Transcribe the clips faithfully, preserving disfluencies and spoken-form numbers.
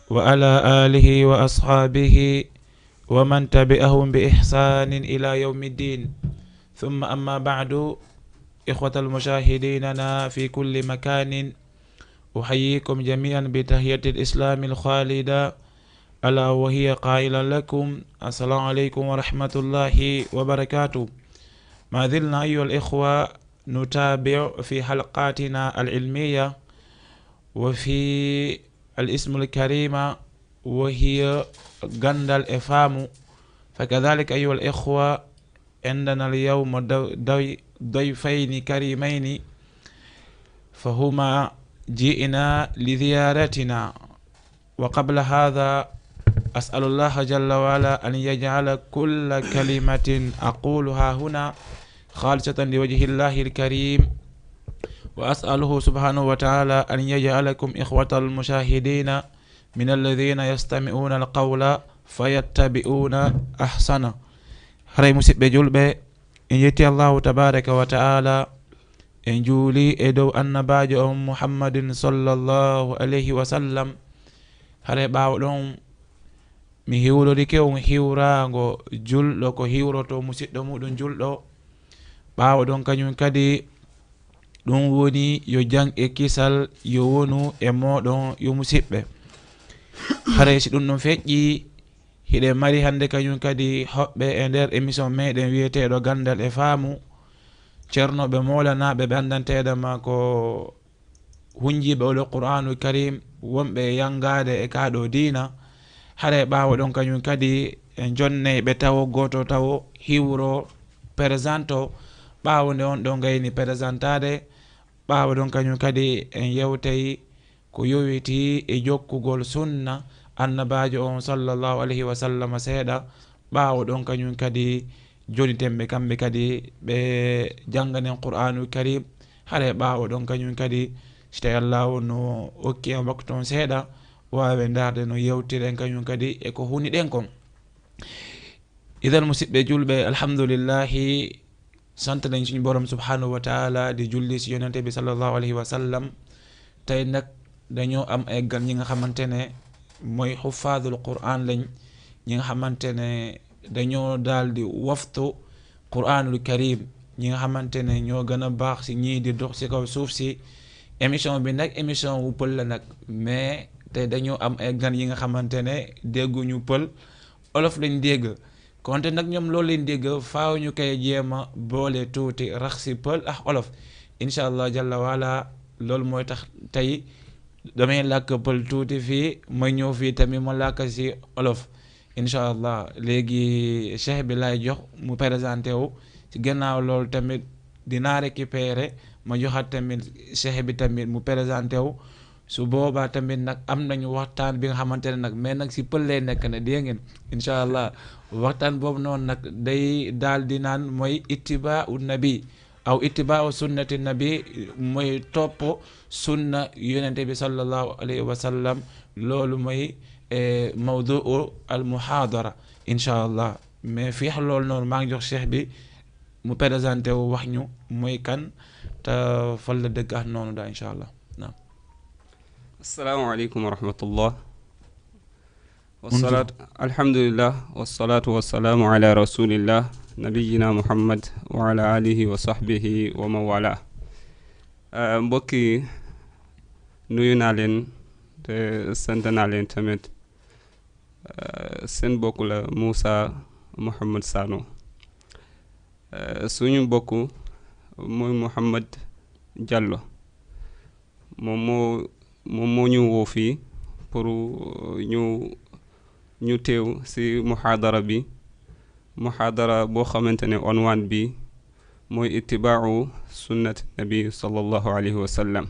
وعلى آله وأصحابه ومن تبعهم بإحسان إلى يوم الدين. ثم أما بعد، إخوة المشاهديننا في كل مكان، أحييكم جميعا بتحية الإسلام الخالدة، ألا وهي قائلا لكم: السلام عليكم ورحمة الله وبركاته. ما زلنا أيها الإخوة نتابع في حلقاتنا العلمية وفي الاسم الكريمة، وهي غندل إفامو. فكذلك أيها الإخوة، عندنا اليوم ضي-، ضي-، ضيفين كريمين، فهما جئنا لزيارتنا. وقبل هذا، أسأل الله جل وعلا أن يجعل كل كلمة أقولها هنا خالصة لوجه الله الكريم، وأسأله سبحانه وتعالى أن يجعلكم إخوة المشاهدين من الذين يستمعون القول فيتبعون أحسنه. Haray, musiɓɓe julɓe, en yetti Allahu tabaraka wa ta'ala, en juuli e dow annabaajo on Muhammadin sallallahu alayhi wa sallam. Haray, ɓaawo ɗon, mi hiwrorike on hiwraango julɗo ko hiwroto musiɗɗo muɗum julɗo. Ɓaawo ɗon, kañum kadi, ɗum woni yo jam e kisal yo wonu e mooɗon, yo musiɓɓe. Haray, si ɗum ɗum feƴƴii, hiɗen mari hannde kañum kadi hoɓɓe e nder émission meɗen wi'eteeɗo Ganndal e Faamu, ceernooɓe moolanaaɓe ɓe anndanteeɗo ma ko hunjiiɓe oo ɗoo Qur'aanul Kariim, wonɓe e yanngaade e kaa ɗoo diina. Haray, ɓaawo ɗon, kañum kadi en jonnay ɓe tawo gooto tawo hiwro, présento. Ɓaawo nde on ɗon gayni présenteede, ɓaawo ɗon, kañum kadi en yewtay ko yowitii e jokkugol sunna Annabaajo on sallallahu alayhi wa sallam seeɗa. Ɓaawo ɗon, kañum kadi, joniten ɓe kamɓe kadi, ɓe jannganen Qur'aanul Kariim. Haray, ɓaawo ɗon, kañum kadi, si tawii Allaahu no okki en waktu on seeɗa, waawen ndaarde no yewtiren kañum kadi e ko huniɗen kon. Idan, musiɓɓe julɓe, alhamdulillahi, sant nañ suñu Borom subhanahu wa taala, di julli si Yonente bi sallallahu alayhi wa sallam. Tey nag, dañoo am ay gan ñi nga xamante ne mooy xuffaadul Qur'an lañ, ñi nga xamante ne dañoo daal di waftu Qur'anul Karim, ñi nga xamante ne ñoo gën a baax si ñii di dox si kaw suuf si. Émission bi nag, émission wu pël la nag, mais tey dañoo am ay gan yi nga xamante ne dégguñu pël, olof lañ dégg. Konte nag, ñoom loolu lañ dégg, faaw ñu koy jéem a boole tuuti, rax si pël ak olof. Incha Allah jalla waala, loolu mooy tax tey damay làkk pël tuuti fii, ma ñëw fii tamit ma làkk si olof. Incha Allah, léegi cheikh bi laay jox mu présenté wu. Si gannaaw loolu tamit, dinaa récupérer, ma joxaat tamit cheikh bi tamit mu présenté wu. Su boobaa tamit nag, am nañu waxtaan bi nga xamante ne nag, mais nag si pël lay nekk ne, dégg ngeen. Incha Allah, waxtaan boobu noonu nag, day daal di naan mooy ittibaa'u nabi, aw ittibaa'u sunnati nabi, mooy topp sunna Yonente bi sallallahu alayhi wa sallam. Loolu mooy, eh, mawdu'u al muhadara, incha Allah. Mais fii ak loolu noonu, maa ngi jox cheikh bi mu présenté wu, wax ñu mooy kan, te fan la dëkk ak noonu daal, incha Allah. Naam. Assalaamu aleykum wa rahmatullah. Wasalaatu, alhamdulillah, wasalaatu wasalaamu ala rasulillah, nabiyina Muhammad wa ala alihi wa sahbihi wa man wala. Eh, mbokk yi, nuyu naa leen te sant naa leen tamit. Eh, seen mbokk la Moussa Mouhamed Sano. Eh, suñu mbokk mooy Mouhamed Diallo. Moom moo, moom moo ñu woo fii pour, euh, ñu, ñu teew si muhadara bi. Muhadara boo xamante ne unwaan bi mooy ittibaa'u sunnat nabi sallallahu alayhi wa sallam.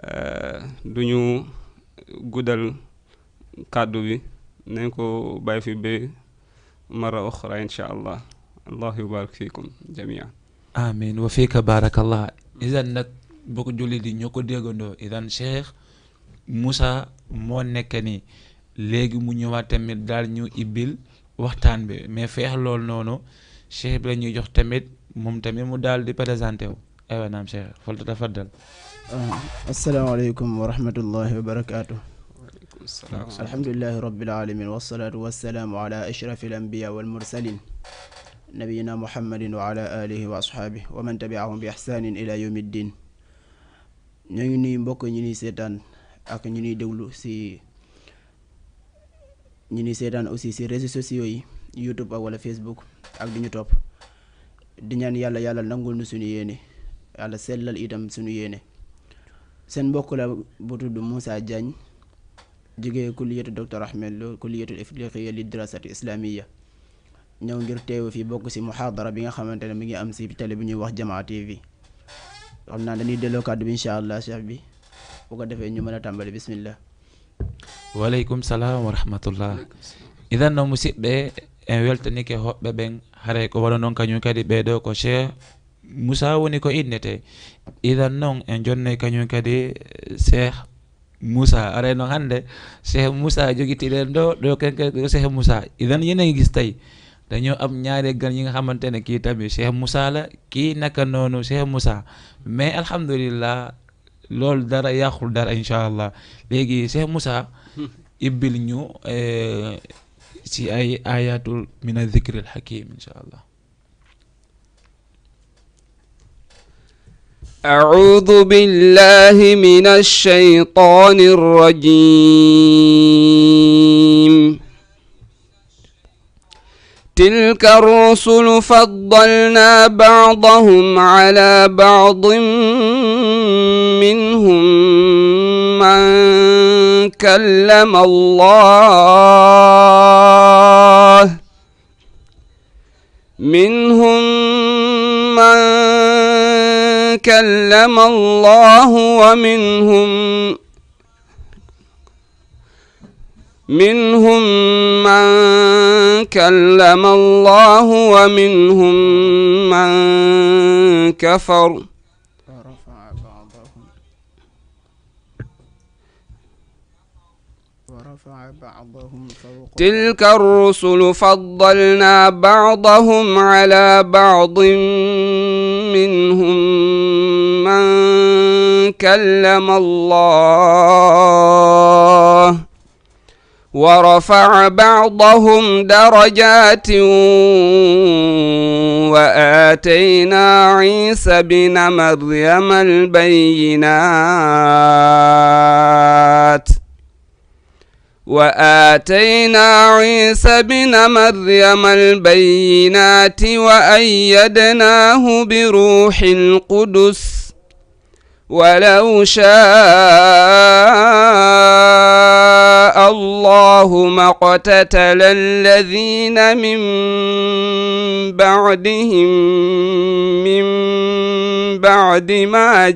Euh, duñu guddal kàddu bi, nañ ko bàyyi fi ba marra ukhra, incha Allah. Allah yubarik fikum jami'an. Amin. Wa fika barakallah. Idan nag, mbokk jullit yi, ñoo ko déggandoo. Idan Cheikh Moussa moo nekk nii. Léegi mu ñëwaat tamit daal ñu ibbil waxtaan bi. Mais feex lool noonu, Cheikh bi la ñuy jox tamit, moom tamit mu daal di présenté wu. Aywa, naam Cheikh, fal tatafaddal. Ah, assalaamu aleykum wa rahmatullahi wa barakaatuh. الحمد لله رب العالمين، والصلاة والسلام على أشرف الأنبياء والمرسلين، نبينا محمد وعلى آله وأصحابه ومن تبعهم بإحسان إلى يوم الدين. Ñoo ngi nuyu mbokk ñu ñuy seetaan ak ñu ñuy déglu si ñu ñuy seetaan aussi si réseaux sociaux yi, YouTube ak wala Facebook, ak di ñu topp. Di ñaan Yàlla, Yàlla nangul nu suñu yéene, Yàlla sellal itam suñu yéene. Seen mbokk la bu tudd Moussa Diagne, jógee kulliyatu Docteur Ahmed Lo, kulliyatul ifriqiya li dirasati islamiyya, ñëw ngir teew fii, bokk si muhaadara bi nga xamante ne mi ngi am si télé bi ñuy wax Jamaa T V. Xam naa dañuy delloo kàddu bi, incha Allah, cheikh bi, bu ko defee ñu mën a tàmbali. Bismillah. Waleykum salam wa rahmatullah. Idan no, musiɓɓe, en weltanike hoɓɓe ɓen. Haray ko wano non, kañum kadi ɓee ɗoo ko Cheikh Moussa woni ko innete. Idan non, en jonnay kañum kadi Cheikh Moussa. Aray non, hannde Cheikh Moussa jogitiɗen ɗoo, ɗoo ken kadi ko Cheikh Moussa. Idan yéen a ngi gis tey dañoo am ñaari gan yi nga xamante ne kii tamit Cheikh Moussa la, kii naka noonu Cheikh Moussa. Mais alhamdulillah, loolu dara yàqul dara, incha Allah. Léegi Cheikh Moussa, ibbil ñu, eh, si ay ayatul min adh-dhikril hakim, incha Allah. أعوذ بالله من الشيطان الرجيم. تلك الرسل فضلنا بعضهم على بعض منهم من كلم الله منهم من كلم الله ومنهم منهم من كلم الله ومنهم من كفر ورفع بعضهم ورفع بعضهم فوق تلك الرسل فضلنا بعضهم على بعض منهم من كلم الله ورفع بعضهم درجات وآتينا عيسى ابن مريم البينات وآتينا عيسى ابن مريم البينات وأيدناه بروح القدس ولو شاء الله ما اقتتل الذين من بعدهم من بعد ما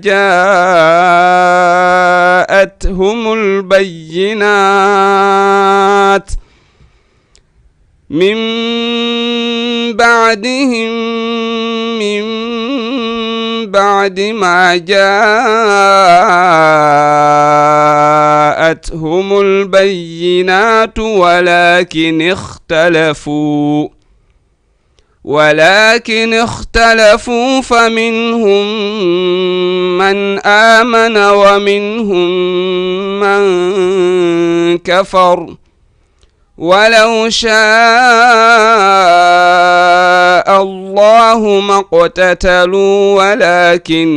جاءتهم البينات من بعدهم من بعد ما جاءتهم البينات ولكن اختلفوا ولكن اختلفوا فمنهم من آمن ومنهم من كفر ولو شاء الله ما اقتتلوا ولكن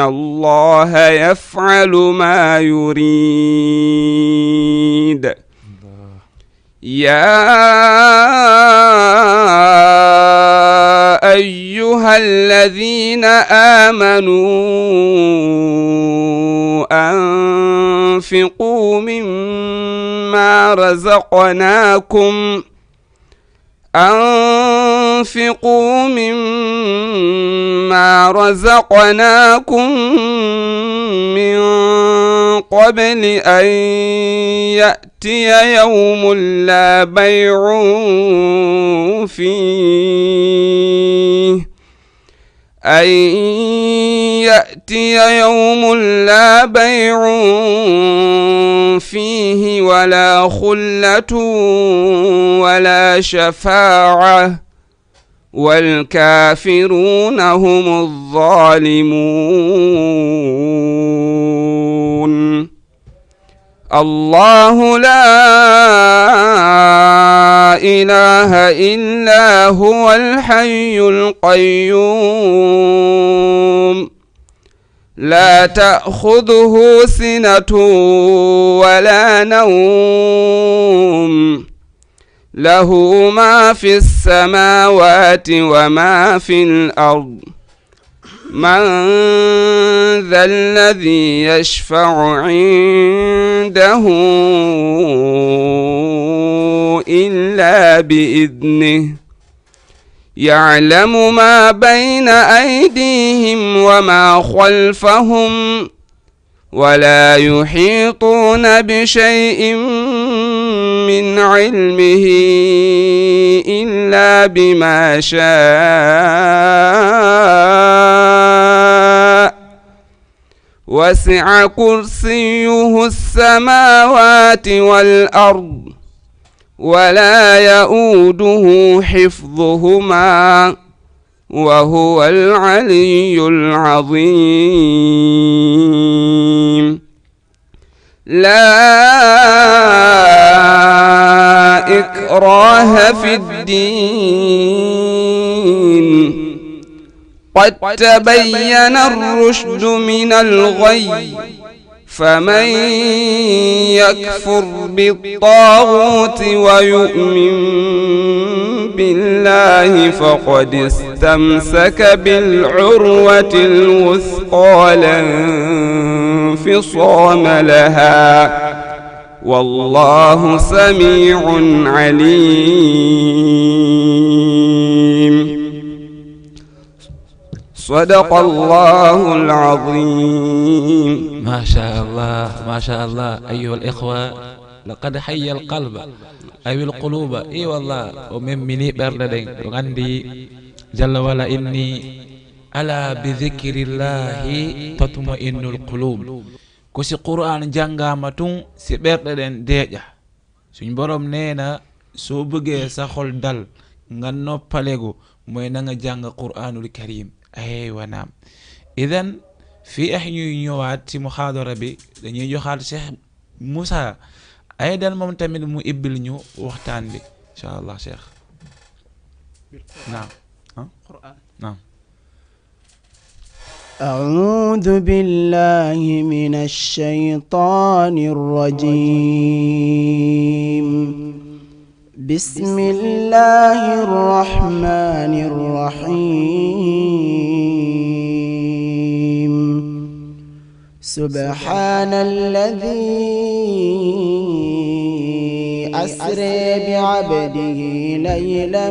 الله يفعل ما يريد يا أيها الذين آمنوا أنفقوا مما رزقناكم أنفقوا مما رزقناكم من قبل أن يأتي يوم لا بيع فيه أن يأتي يوم لا بيع فيه ولا خلة ولا شفاعة والكافرون هم الظالمون الله لا إله إلا هو الحي القيوم، لا تأخذه سنة ولا نوم، له ما في السماوات وما في الأرض، من ذا الذي يشفع عنده إلا بإذنه، يعلم ما بين أيديهم وما خلفهم، ولا يحيطون بشيء من علمه إلا بما شاء، وسع كرسيه السماوات والأرض، ولا يئوده حفظهما، وهو العلي العظيم. لا إكراه في الدين، قد تبين الرشد من الغي، فمن يكفر بالطاغوت ويؤمن بالله فقد استمسك بالعروة الوثقى لا انفصام لها، والله سميع عليم. صدق الله العظيم. ما شاء الله، ما شاء الله. أيها الإخوة، لقد حيا القلب أو القلوب. إي والله، o memmini ɓerɗe ɗen. On anndi Jalla wala inni, ألا بذكر الله تطمئن القلوب. Ko si Qur'aan janngaama tun, si ɓerɗe ɗen deeƴa. Suñ Borom nee na, soo bëggee sa xol dal, nga noppalegu, mooy na nga jàng Qur'aanul Kariim. Aywa, naam. Idan, fii ak ñuy ñëwaat ci muhaadara bi, dañuy joxaat Cheikh Moussa Aidane moom tamit mu ibbil ñu waxtaan bi. Incha Allah, Cheikh. Naam. Ah? Naam. أعوذ بالله من الشيطان الرجيم. بسم الله الرحمن الرحيم. سبحان الذي أسرى بعبده ليلا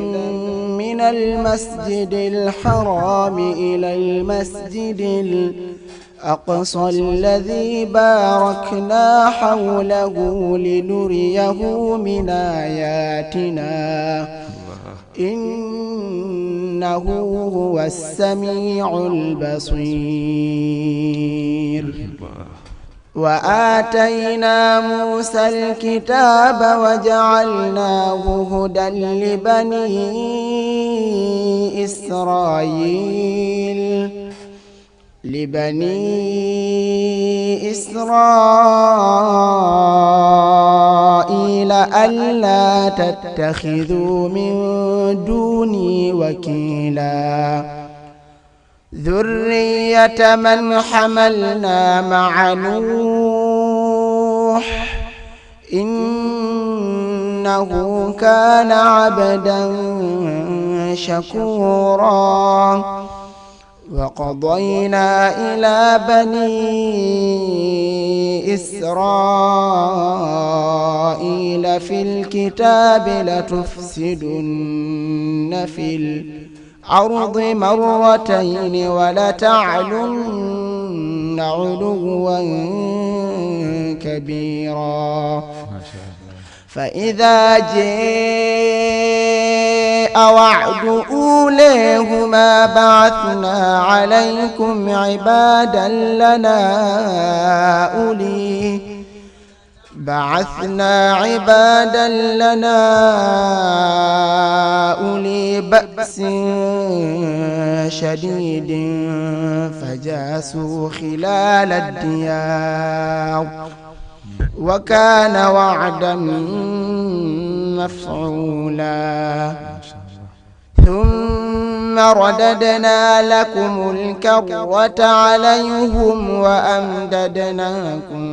من المسجد الحرام إلى المسجد الأقصى الذي باركنا حوله لنريه من آياتنا، إنه هو السميع البصير. وآتينا موسى الكتاب وجعلناه هدى لبني إسرائيل، لبني إسرائيل ألا تتخذوا من دوني وكيلا. ذرية من حملنا مع نوح، إنه كان عبدا شكورا. وقضينا إلى بني إسرائيل في الكتاب لتفسدن في الأرض مرتين ولتعلن علوا كبيرا. فإذا جاء وعد أولاهما بعثنا عليكم عبادا لنا أولي، بعثنا عبادا لنا أولي بأس شديد فجاسوا خلال الديار. وكان وعدا مفعولا. ثم رددنا لكم الكرة عليهم وأمددناكم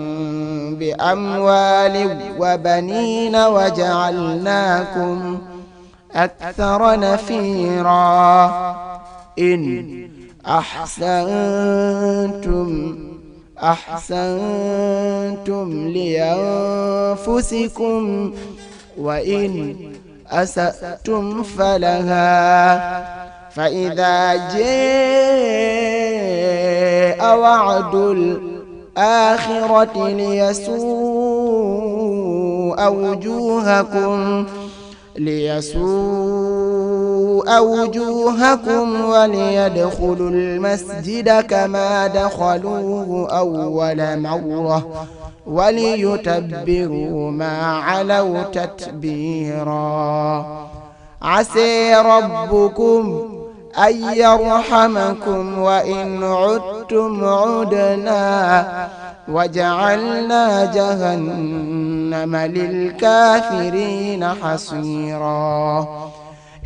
بأموال وبنين وجعلناكم أكثر نفيرا. إن أحسنتم أحسنتم لأنفسكم وإن أسأتم فلها. فإذا جاء وعد الآخرة ليسوء وجوهكم ليسوء وجوهكم وليدخلوا المسجد كما دخلوه أول مرة وليتبروا ما علوا تتبيرا. عسى ربكم أن يرحمكم وإن عدتم عدنا وجعلنا جهنم للكافرين حصيرا.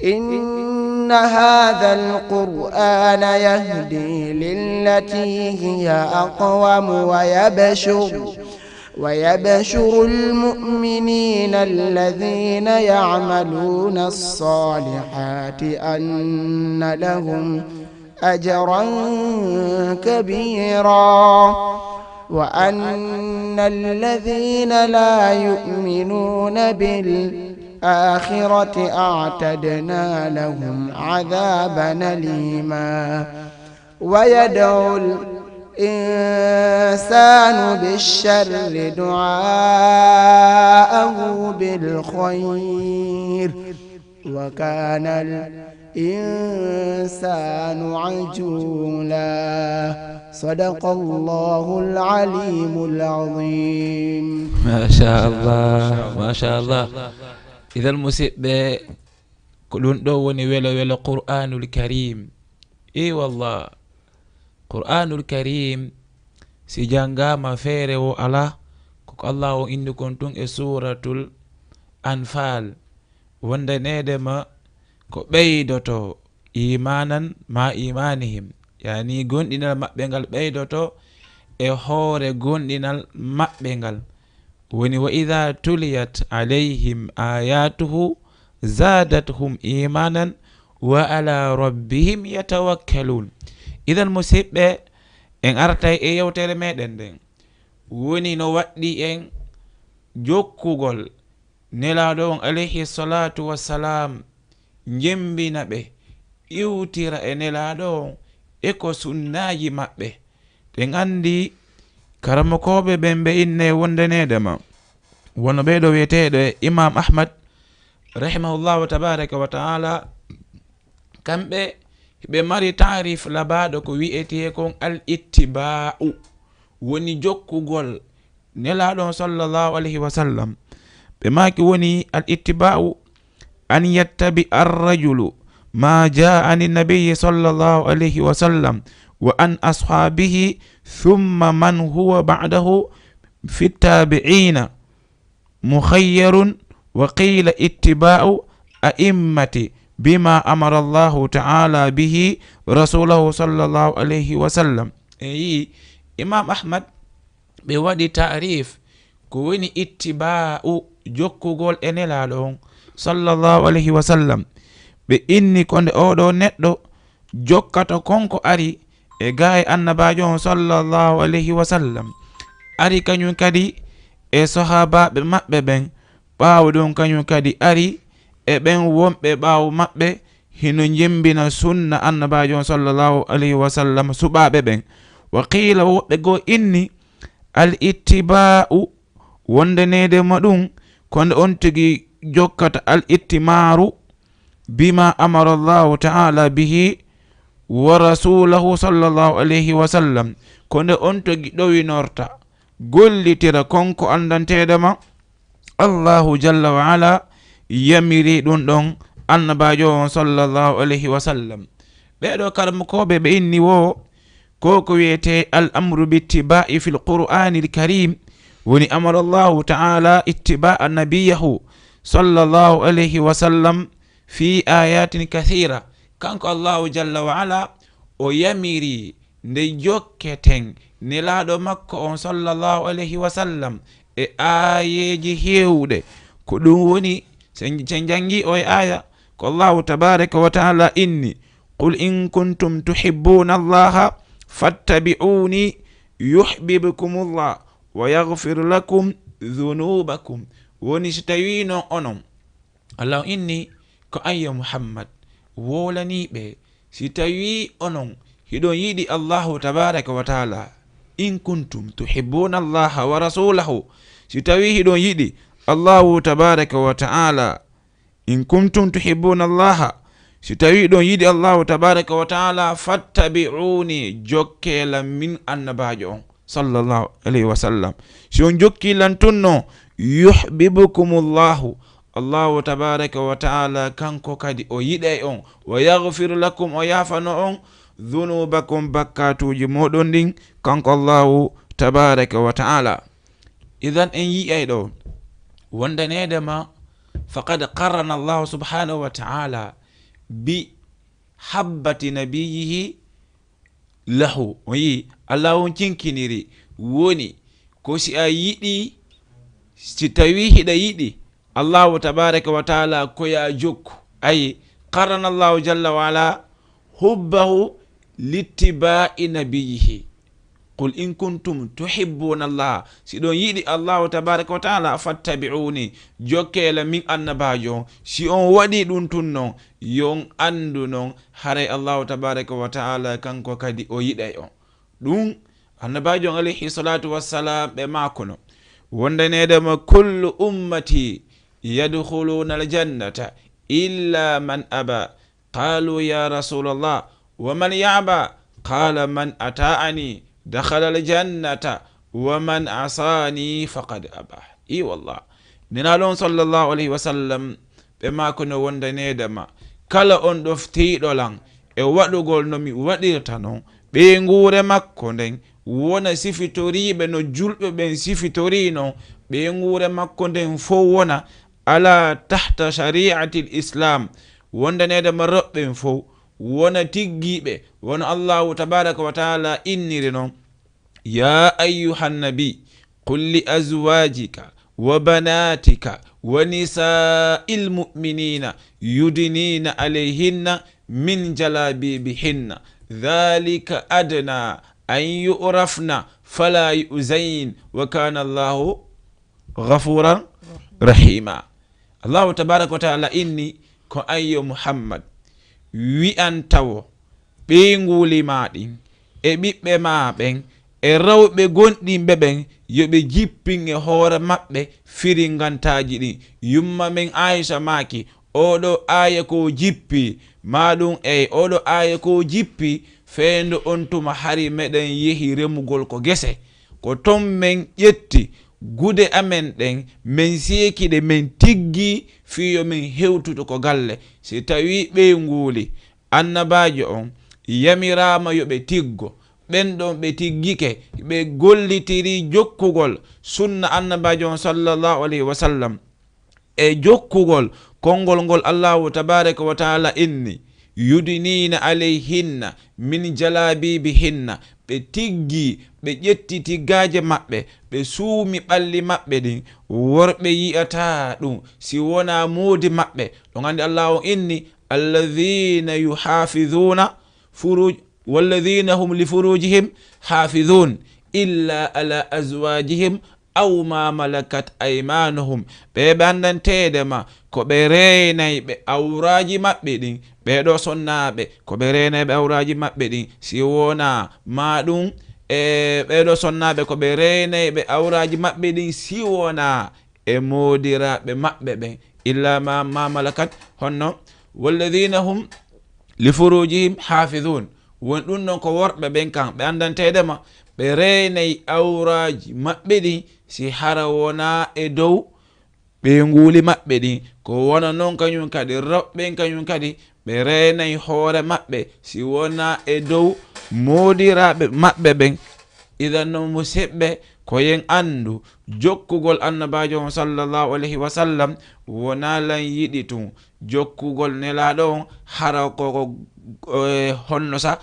إن هذا القرآن يهدي للتي هي أقوم ويبشر ويبشر المؤمنين الذين يعملون الصالحات أن لهم أجرا كبيرا. وأن الذين لا يؤمنون بالآخرة أعتدنا لهم عذابا أليما. ويدعو الإنسان بالشر دعاءه بالخير وكان الإنسان عجولا. صدق الله العليم العظيم. Masha Allah, masha Allah. Idan, musiɓɓe, ko ɗun ɗoo woni welo welo Qur'aanul Kariim. Ee wallah, Qur'aanul Kariim, si janngaama feere woo alaa, ko ko Allah on inni kon tun e Suuratul Anfaal, wondaneede ma ko ɓeydoto, iimaanan ma iimaanihim, yaani gomɗinal maɓɓe ngal ɓeydoto e hoore gomɗinal maɓɓe ngal. Woni, وإذا تليت عليهم آياته زادتهم إيمانا وعلى ربهم يتوكلون. Idan, musiɓɓe, en artay e yewtere meɗen nden. Woni no waɗɗi en jokkugol Nelaaɗo on, alayhi salaatu wassalaam, jemmbina ɓe, iwtira e Nelaaɗo on e ko sunnaaji maɓɓe. Ɗen anndi karamokooɓe ɓen ɓe inne wondaneede ma, wono ɓee ɗoo wi'eteeɗo e Imaam Ahmad, rahimahullahu tabaaraka wa ta'ala, kamɓe ɓe mari taarif labaaɗo ko wi'etee kon al ittiba'u, woni jokkugol Nelaaɗo on sallallahu alayhi wa sallam. Ɓe maaki woni al ittiba'u an yattabi ar rajulu ma jaa ani nabiyyi sallallahu alayhi wa sallam wa an ashaabihi thumma man huwa ba'dahu fi tabi'ina mukhayyarun wa qila ittiba'u a'immati bima amara Allahu ta'ala bihi rasulahu sallallahu alayhi wa sallam. Eyi, Imam Ahmad ɓe waɗi ta'rif ko woni ittiba'u, jokkugol e Nelaaɗo on sallallahu alayhi wa sallam. Ɓe inni ko nde oɗo neɗɗo jokkata kon ko ari e gaay Annabaajo on sallallahu alayhi wa sallam, ari kañum kadi e sahaabaaɓe maɓɓe ɓen, ɓaawo ɗum kañum kadi ari e ɓen wonɓe ɓaawo maɓɓe hino jemmbina sunna Annabaajo on sallallahu alayhi wa sallam, suɓaaɓe ɓen. Wa qiila, woɓɓe goo inni, al ittiba'u, wondaneede ma ɗum ko nde on tigi jokkata al ittimaaru bima amara Allahu ta'ala bihi wa rasulahu sallallahu alayhi wa sallam, ko nde on tigi ɗowinorta, gollitira kon ko anndanteeɗo ma Allahu jalla wa ala yamiri ɗum ɗon Annabaajo on sallallahu alayhi wa sallam. Ɓee ɗoo karamokooɓe ɓe inni woo, ko ko wi'etee al amru bittiba'i fil Qur'aanil Kariim, Woni amara Allahu ta'ala ittiba'a nabiyyahu sallallahu alayhi wa sallam fi ayatin kathira. Kanko Allahu jalla wa ala, o yamiri nde jokketen Nelaaɗo makko on sallallahu alayhi wa sallam e aayeeji heewuɗe. Ko ɗum woni, sen, sen janngi o e aaya, ko Allahu tabaraka wa ta'ala inni, "Qul in kuntum tuhibbuna Allaha fattabi'uni yuhbibkumullah wa yaghfir lakum dhunubakum." Woni si tawii non onon, Allah inni ko an yo Muhammad, wowlanii ɓe, si tawii onon hiɗon yiɗi Allahu tabaraka wa ta'ala, in kuntum tuhibbuna Allaha wa rasulahu, si tawii hiɗon yiɗi Allahu tabaraka wa ta'ala, in kuntum tuhibbuna Allaha, si tawii hiɗon yiɗi Allahu tabaraka wa ta'ala, fattabi'uni, jokkee lan min annabaajo on, sallallahu alayhi wa sallam. Si on jokkii lan tun non, yuhbibkumullahu, Allahu tabaraka wa ta'ala kanko kadi o yiɗay on, wa yaghfir lakum, o yaafano on, dhunubakum, bakkaatuuji mooɗon ɗin, kanko Allahu tabaraka wa ta'ala. Idan en yi'ay ɗo, wondaneede ma, faqad qarrana Allahu subhanahu wa ta'ala bi habbati nabiyyihi lahu. O yi'i, Allah on cinkiniri, woni ko si a yiɗi, si tawii hiɗa yiɗi Allahu tabaraka wa ta'ala ko ya jokku. Ayi, qarrana Allahu jalla wa ala hubbahu littiba'i nabiyyihi. Qul in kuntum tuhibbuna Allah. Si ɗon yiɗi Allahu tabaraka wa ta'ala, fattabi'uni. Jokkee lan min annabaajo on. Si on waɗii ɗum tun non, yo on anndu non, haray Allahu tabaraka wa ta'ala kanko kadi o yiɗay on. Ɗum, annabaajo on alayhi salatu wassalam ɓe maakuno. Wondaneede mo, "Kullu ummati yadkhuluna al-jannata illa man aba." قالوا يا رسول الله ومن يأبى؟ قال من أطاعني دخل الجنة ومن عصاني فقد أبى. Ii wallah. Nelaaɗo on sallallahu alayhi wa sallam, ɓe maako no wondaneede ma, kala on ɗoftiiɗo lan e waɗugol no mi waɗirta non, ɓeynguure makko nden wona sifitoriiɓe no julɓe ɓen sifitorii non, ɓeynguure makko nden fow wona ala tahta shari'atil islam, wondaneede ma roɓɓen fow, wona tiggiiɓe, wona Allahu tabaraka wa ta'ala inniri non, "يا أيها النبي قل لأزواجك وبناتك ونساء المؤمنين يدنين عليهن من جلابيبهن ذلك أدنى أن يعرفن فلا يؤذين وكان الله غفورا رحيما." Allahu tabaraka wa ta'ala inni ko an yo Muhammad, wi'an tawo ɓeynguuli maa ɗin e ɓiɓɓe maa ɓen e rewɓe gomɗinɓe ɓen, yo ɓe jippin e hoore maɓɓe firingantaaji ɗin. Yumma men Aisha maaki, oo ɗoo aaya ko jippi, maa ɗum, ey, oo ɗoo aaya ko jippi, fee nde on tuma hari meɗen yehi remugol ko gese. Ko ton men ƴetti gude amen ɗen, men seeki ɗe, men tiggi fii yo men hewtudu ko galle. Si tawii ɓeynguuli, annabaajo on yamiraama yo ɓe tiggo, ɓen ɗon ɓe tiggike, ɓe gollitirii jokkugol sunna annabaajo on sallallahu alayhi wa sallam, e jokkugol konngol ngol Allahu tabaraka wa ta'ala inni, "Yudniina alayhinna min jalaabiibihinna." Ɓe tiggi, ɓe ƴetti tiggaaje maɓɓe, ɓe suumi ɓalli maɓɓe ɗin. Worɓe yi'ataa ɗum si wonaa moodi maɓɓe. Ɗon anndi Allahu inni, "Alladhiina yuhaafizuuna furuuj-, walladhiina hum li furuujihim haafizuun, illa ala azwaajihim aw ma malakat aymanuhum." Ɓe ɓe anndanteede ma ko ɓe reenay ɓe awraaji maɓɓe ɗin. Ɓee ɗoo sonnaaɓe ko ɓe reenay ɓe awraaji maɓɓe ɗin, si wonaa maa ɗum, e ɓee ɗoo sonnaaɓe ko ɓe reenay ɓe awraaji maɓɓe ɗin, si wonaa e moodiraaɓe maɓɓe ɓen, illa ma, ma malakat, honno, "Walladhiina hum li furuujihim haafidhuun." Won ɗum ɗon ko worɓe ɓen kan, ɓe anndanteede ma, ɓe reenay awraaji maɓɓe ɗin, si hara wonaa e dow ɓeynguuli maɓɓe ɗin. Ko wona non kañum kadi, rewɓe ɓen kañum kadi, ɓe reenay hoore maɓɓe, si wonaa e dow moodiraaɓe maɓɓe ɓen. Idan non, musiɓɓe, Ko yen anndu, jokkugol Annabaajo on sallallahu alayhi wa sallam wonaa lan yiɗi tun. Jokkugol Nelaaɗo on hara ko, ko, eh, honno sa,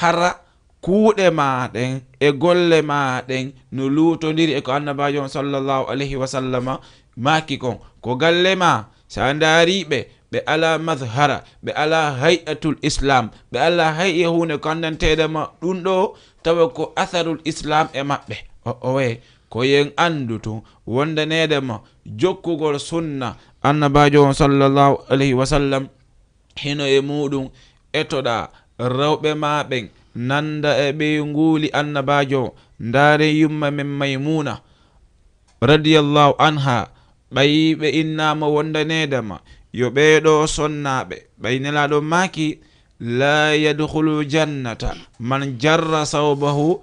hara kuuɗe maa ɗen e golle maa ɗen no luutondiri e ko Annabaajo on sallallahu alayhi wa sallama maaki kon. Ko galle maa, sa ndaarii ɓe, ɓe alaa mazhara, ɓe alaa hay'atul Islam, ɓe alaa hay'a huunde ko anndanteede ma ɗun ɗoo, tawa ko atharul Islam e maɓɓe. O, o waye, ko yen anndu tun, wondaneede ma jokkugol sunna Annabaajo on sallallahu alayhi wa sallam, hino e muuɗun etoɗaa rewɓe maa ɓen, nanda e ɓeynguuli Annabaajo on. Ndaaren yumma men Maymuuna, radiyallahu anha, ɓay ɓe innaama wondaneede ma, yo ɓee ɗoo sonnaaɓe, ɓay Nelaaɗo maaki, "Laa yadkhulul jannata man jarra sawbahu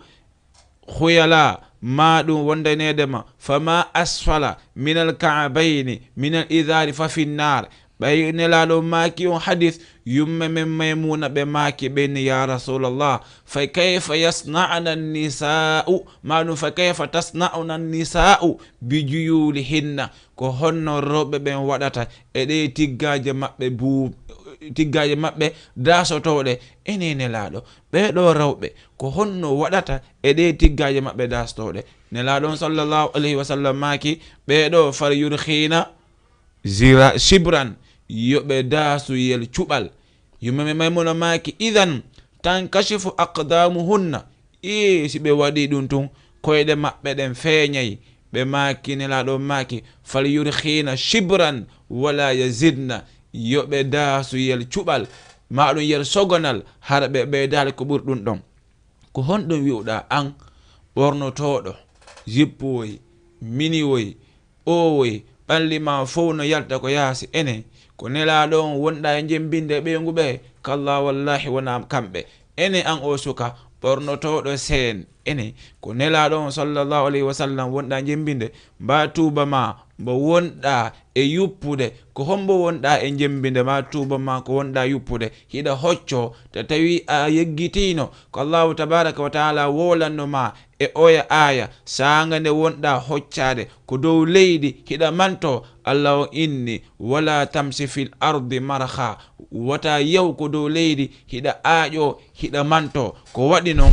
khuyala", maa ɗun wondaneede ma, "fama asfala minal ka'bayni minal izari fa finnar." Ɓay Nelaaɗo maaki on hadis, yumma men Maymuna ɓe maaki ɓen, "Ya Rasulallah, fa kayfa yasna'na nisa'u?" Maa ɗun, "Fa kayfa tasna'na nisa'u bi juyulihinna?" Ko honno rewɓe ɓen waɗata e ɗee tiggaaje maɓɓe buu-, tiggaaje maɓɓe daasotooɗe? Enen Nelaaɗo, ɓee ɗoo rewɓe, ko honno waɗata e ɗee tiggaaje maɓɓe daasotooɗe? Nelaaɗo on sallallahu alayhi wa sallam maaki, "Ɓee ɗoo, fal yurkhina zira-, shibran, yo ɓe daasu yel cuɓal." Yumma men Maymuna maaki, "Idhan tankashifu aqdamuhunna." Ee, si ɓe waɗii ɗun tun, koyɗe maɓɓe ɗen feeñay. Ɓe maaki, Nelaaɗo maaki, "Fal yurkhina shibran wala yazidna." Yo ɓe daasu yel cuɓal, maa ɗun yel sogonal, hara ɓe ɓeydaali ko ɓuri ɗun ɗon. Ko honɗun wi'uɗaa an, ɓornotooɗo jippuwoy, miniwoy, oowoy, ɓalli maa fow no yalta ko yaasi? Enen, ko Nelaaɗo on wonɗaa e jemmbinde ɓeyngu ɓe? Kallaa, wallaahi wonaa kamɓe. Enen, an oo suka ɓornotooɗo seen, enen, ko Nelaaɗo on sallallahu alayhi wa sallam wonɗaa e jemmbinde? Mbaa tuuba maa mbo wonɗaa e yuppude, ko hombo wonɗaa e jemmbinde? Maa tuuba maa ko wonɗaa yuppude, hiɗa hoccoo, ta tawi a yeggitiino ko Allaahu tabaaraka wa taala wowlanno maa e oya aaya, saanga nde wonɗaa hoccaade ko dow leydi, hiɗa mantoo. Alla on inni, "Wala tamshi fil ardi marha." Wata yahu ko dow leydi hiɗa aaƴoo, hiɗa mantoo. Ko waɗi non,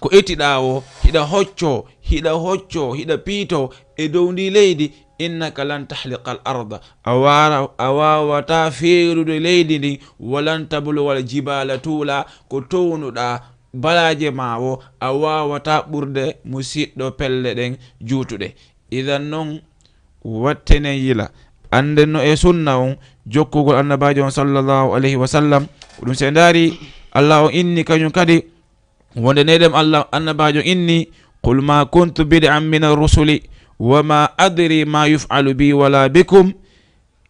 ko etiɗaa woo, hiɗa hoccoo, hiɗa hoccoo, hiɗa piitoo e dow ndii leydi, "Innaka lan tahliqal arda." A waara-, a waawataa feerude leydi ndin, "Wa lan tablugal jibaala tuula." Ko townuɗaa balaaje maa woo, a waawataa ɓurde musiɗɗo pelle ɗen juutuɗe. Idan non, wattenen yila, annden no e sunna on, jokkugol Annabaajo on sallallahu alayhi wa sallam. Ko ɗun si en ndaari, Alla on inni kañun kadi, wonde neɗen Alla, Annabaajo inni, "Qul ma kuntu bid'an min ar-rusuli, wa ma adri ma yuf'alu bi wala bikum,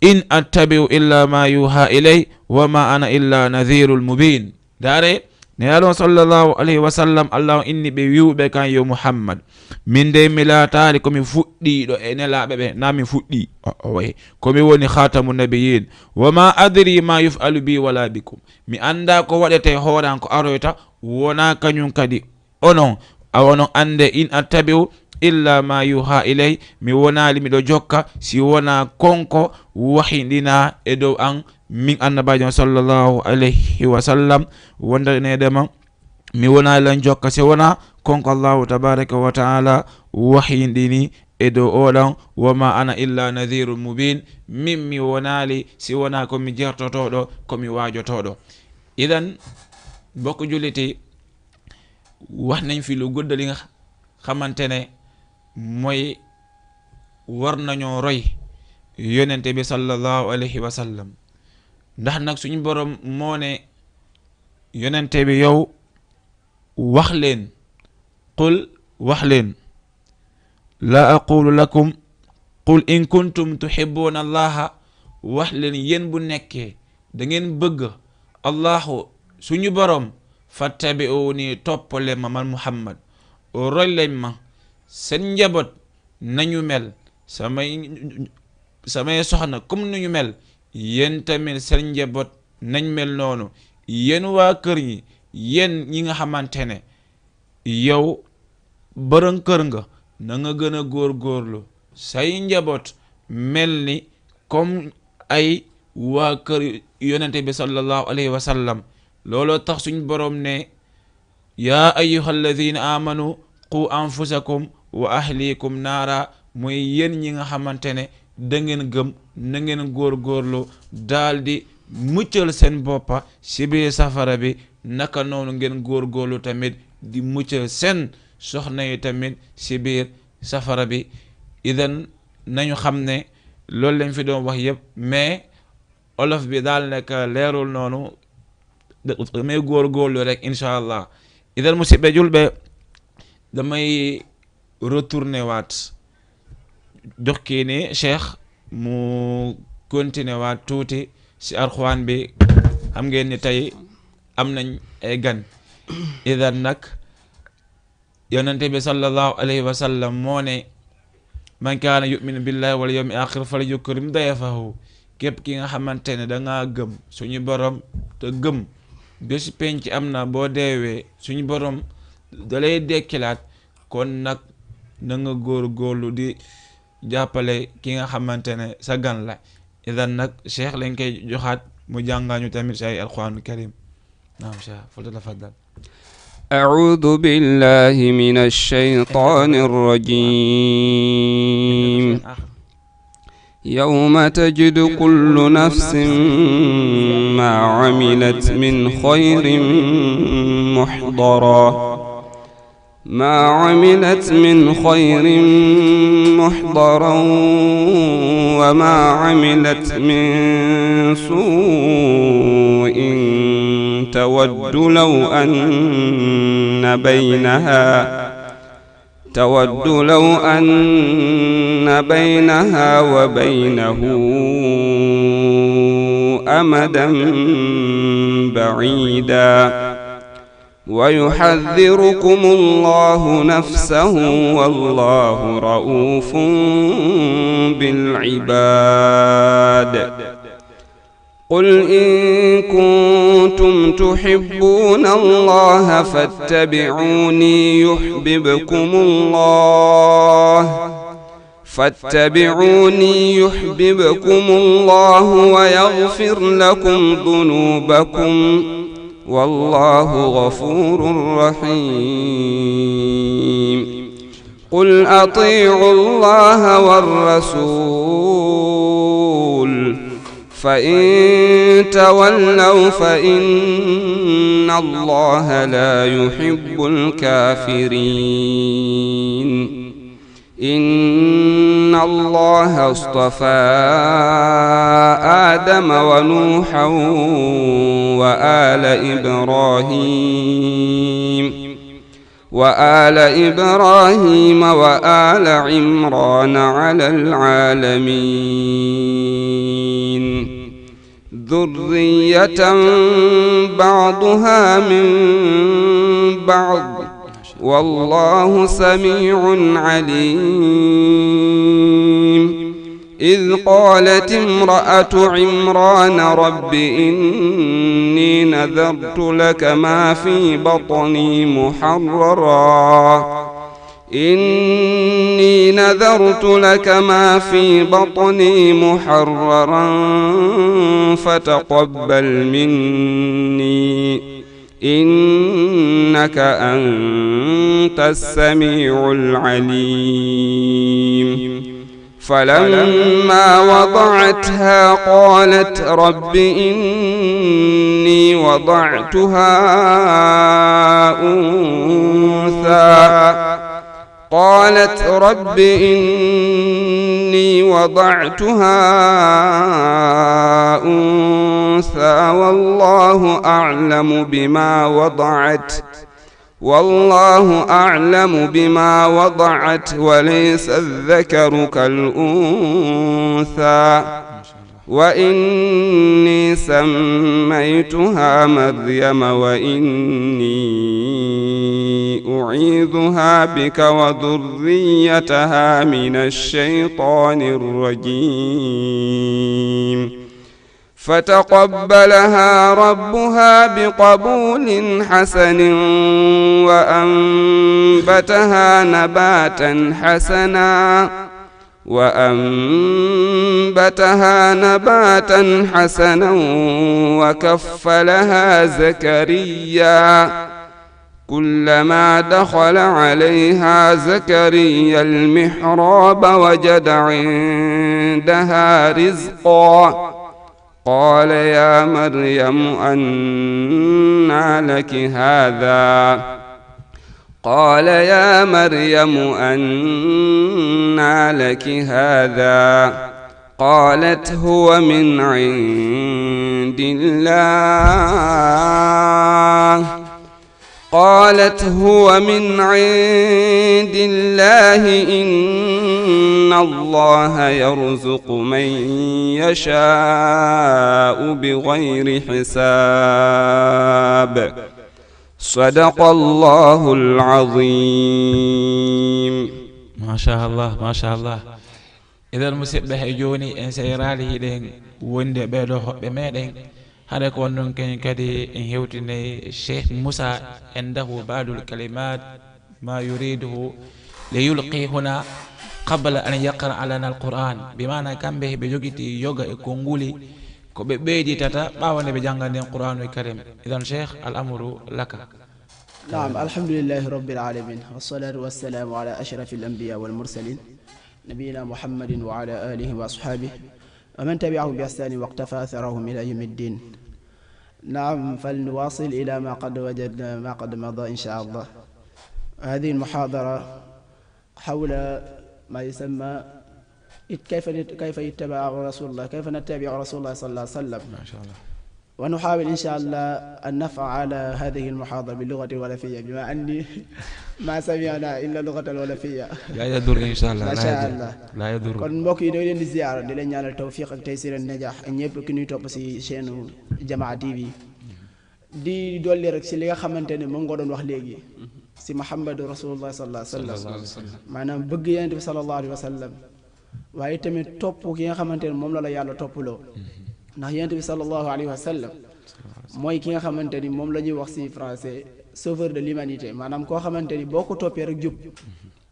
in attabi'u illa ma yuha ilay, wa ma ana illa nadhirul mubin." Ndaare, Nelaaɗo on sallallahu alayhi wa sallam, Alla on inni ɓe, wi'u ɓe kan, "Yo Muhammad, min dey mi laataali ko mi fuɗɗiiɗo e nelaaɓe ɓe, naa mi fuɗɗii. O, o wayi, ko mi woni khatamun nabiyyin. Wa ma adri ma yuf'alu bi wala bikum. Mi anndaa ko waɗetee hoore an ko aroyta, wonaa kañun kadi onon. Awa onon anndee, in attabi'u illa ma yuha ilay, mi wonaali miɗo jokka si wonaa kon ko wahiyinɗinaa e dow an, min Annabaajo on sallallahu alayhi wa sallam, wondaneede ma, mi wonaali lan jokka si wonaa kon ko Allaahu tabaaraka wa taala wahiyinɗini e dow oo ɗan, wa ma ana illa nadhirun mubin, min mi wonaali si wonaa ko mi jertotooɗo, ko mi waajotooɗo." Idan, mbokk julliti, wax nañ fi lu gudd li nga xamante ne mooy war nañoo roy Yonente bi sallallahu alayhi wa sallam. Ndax nag suñu Borom moo ne Yonente bi, yow wax leen, qul, wax leen, "La aqulu lakum, qul in kuntum tuhibbuna Allaha", wax leen, yéen bu nekkee da ngeen bëgg Allahu suñu Borom, "fattabi'uni", topp leen ma man Muhammad, roy leen ma, seen njaboot nañu mel, samay, samay soxna comme nu ñu mel, yéen tamit seen njaboot nañ mel noonu. Yéen waa kër ñi, yéen ñi nga xamante ne yow borom kër nga, na nga gën a góorgóorlu, say njaboot mel ni comme ay waa kër Yonente bi sallallahu alayhi wa sallam. Looloo tax suñ Boroom ne, "Yaa ayyuha alladhina amanu qu anfusakum wa ahlikum naara", mooy yéen ñi nga xamante ne da ngeen gëm, na ngeen góorgóorlu daal di muccal seen boppa si biir safara bi, naka noonu ngeen góorgóorlu tamit di muccal seen soxna yi tamit si biir safara bi. Idan nañu xam ne loolu lañ fi doon wax yépp, mais olof bi daal nekk leerul noonu, da-, damay góorgóorlu rek, incha Allah. Idan, musiɓɓe julɓe, damay retourné waat jox kii ni Cheikh mu continué waat tuuti si Alxuraan bi. Xam ngeen ni tey am nañ ay gan. Idan nag, Yonente bi sallallahu alayhi wa sallam moo ne, "Man kaana yuminu billahi wal yawmil axir fal yukrim dayfahu." Képp ki nga xamante ne dangaa gëm suñu Borom te gëm bésu penc am na, boo deewee suñu Borom da lay dekkilaat, kon nag na nga góor góorlu di jàppale ki nga xamante ne sa gan la. Idan nag, Cheikh lañ koy joxaat mu jàngal ñu tamit si ay Alquranul Karim. Naam, Cheikh, falyatafaddal. أعوذ بالله من الشيطان الرجيم. يوم تجد كل نفس ما عملت من خير محضرا، ما عملت من خير محضرا، وما عملت من سوء تود لو أن بينها، تود لو أن بينها وبينه أمدا بعيدا. ويحذركم الله نفسه والله رءوف بالعباد. قل إن كنتم تحبون الله فاتبعوني يحببكم الله، فاتبعوني يحببكم الله ويغفر لكم ذنوبكم، والله غفور رحيم. قل أطيعوا الله والرسول، فإن تولوا فإن الله لا يحب الكافرين. إن الله اصطفى آدم ونوحا وآل إبراهيم، وآل إبراهيم وآل عمران على العالمين. ذرية بعضها من بعض، والله سميع عليم. إذ قالت امرأة عمران رب إني نذرت لك ما في بطني محررا، إني نذرت لك ما في بطني محررا فتقبل مني إنك أنت السميع العليم. فلما وضعتها قالت رب إني وضعتها أنثى، قالت رب إني وضعتها أنثى والله أعلم بما وضعت، والله أعلم بما وضعت وليس الذكر كالأنثى، وإني سميتها مريم وإني أعيذها بك وذريتها من الشيطان الرجيم. فتقبلها ربها بقبول حسن وأنبتها نباتا حسنا، وأنبتها نباتا حسنا وكفلها زكريا. كلما دخل عليها زكريا المحراب وجد عندها رزقا. قال يا مريم أنى لك هذا؟ قال يا مريم أنى لك هذا؟ قالت هو من عند الله. قالت هو من عند الله إن الله يرزق من يشاء بغير حساب. صدق الله العظيم. Masha Allah, masha Allah. Idan, musidɓe, hay jooni en seeraali, hiɗen wondi e ɓee ɗoo hoɓɓe meɗen. Hade ko wonnon kañum kadi en hewtinay Cheikh Moussa, indahu ba'dul kalimat ma yuriduhu li yulqi huna qabla an yaqra lana al-Qur'an. Bi maana kamɓe hiɓe jogiti yoga e konnguli ko ɓe ɓeyditata ɓaawo nde ɓe jannga nden Qur'anul Karim. Idan Cheikh, al amru laka. نعم، الحمد لله رب العالمين، والصلاة والسلام على أشرف الأنبياء والمرسلين، نبينا محمد وعلى آله وأصحابه ومن تبعهم بإحسان واقتفى أثرهم إلى يوم الدين. نعم، فلنواصل إلى ما قد وجدنا، ما قد مضى إن شاء الله. هذه المحاضرة حول ما يسمى كيف نت-، كيف يتبع رسول الله، كيف نتبع رسول الله صلى الله عليه وسلم. Masha Allah. ونحاول إن شاء الله أن نفعل هذه المحاضرة باللغة الولفية، بما أني ما سمعنا إلا اللغة الولفية. لا يضر إن شاء الله. ما لا شاء يضر. الله. لا يضر. Kon mbokk yi, ñoo ngi leen di ziyaara, di leen ñaanal tawfiq ak taysir ak najaax, ak ñëpp ki ñuy topp si chaîne Jamaa T V. Di dolli rek si li nga xamante ne moom nga doon wax léegi, si Muhammadu Rasulullah sallallahu alayhi wa sallam. Sallallahu alayhi wa sallam. Maanaam bëgg Yonent bi sallallahu alayhi wa sallam, waaye tamit topp ki nga xamante ne moom la la Yàlla toppaloo. Ndax Yonent bi sallallahu alayhi wa sallam mooy ki nga xamante ni moom la ñuy wax si français sauveur de l'humanité, maanaam koo xamante ni boo ko toppee rek jub.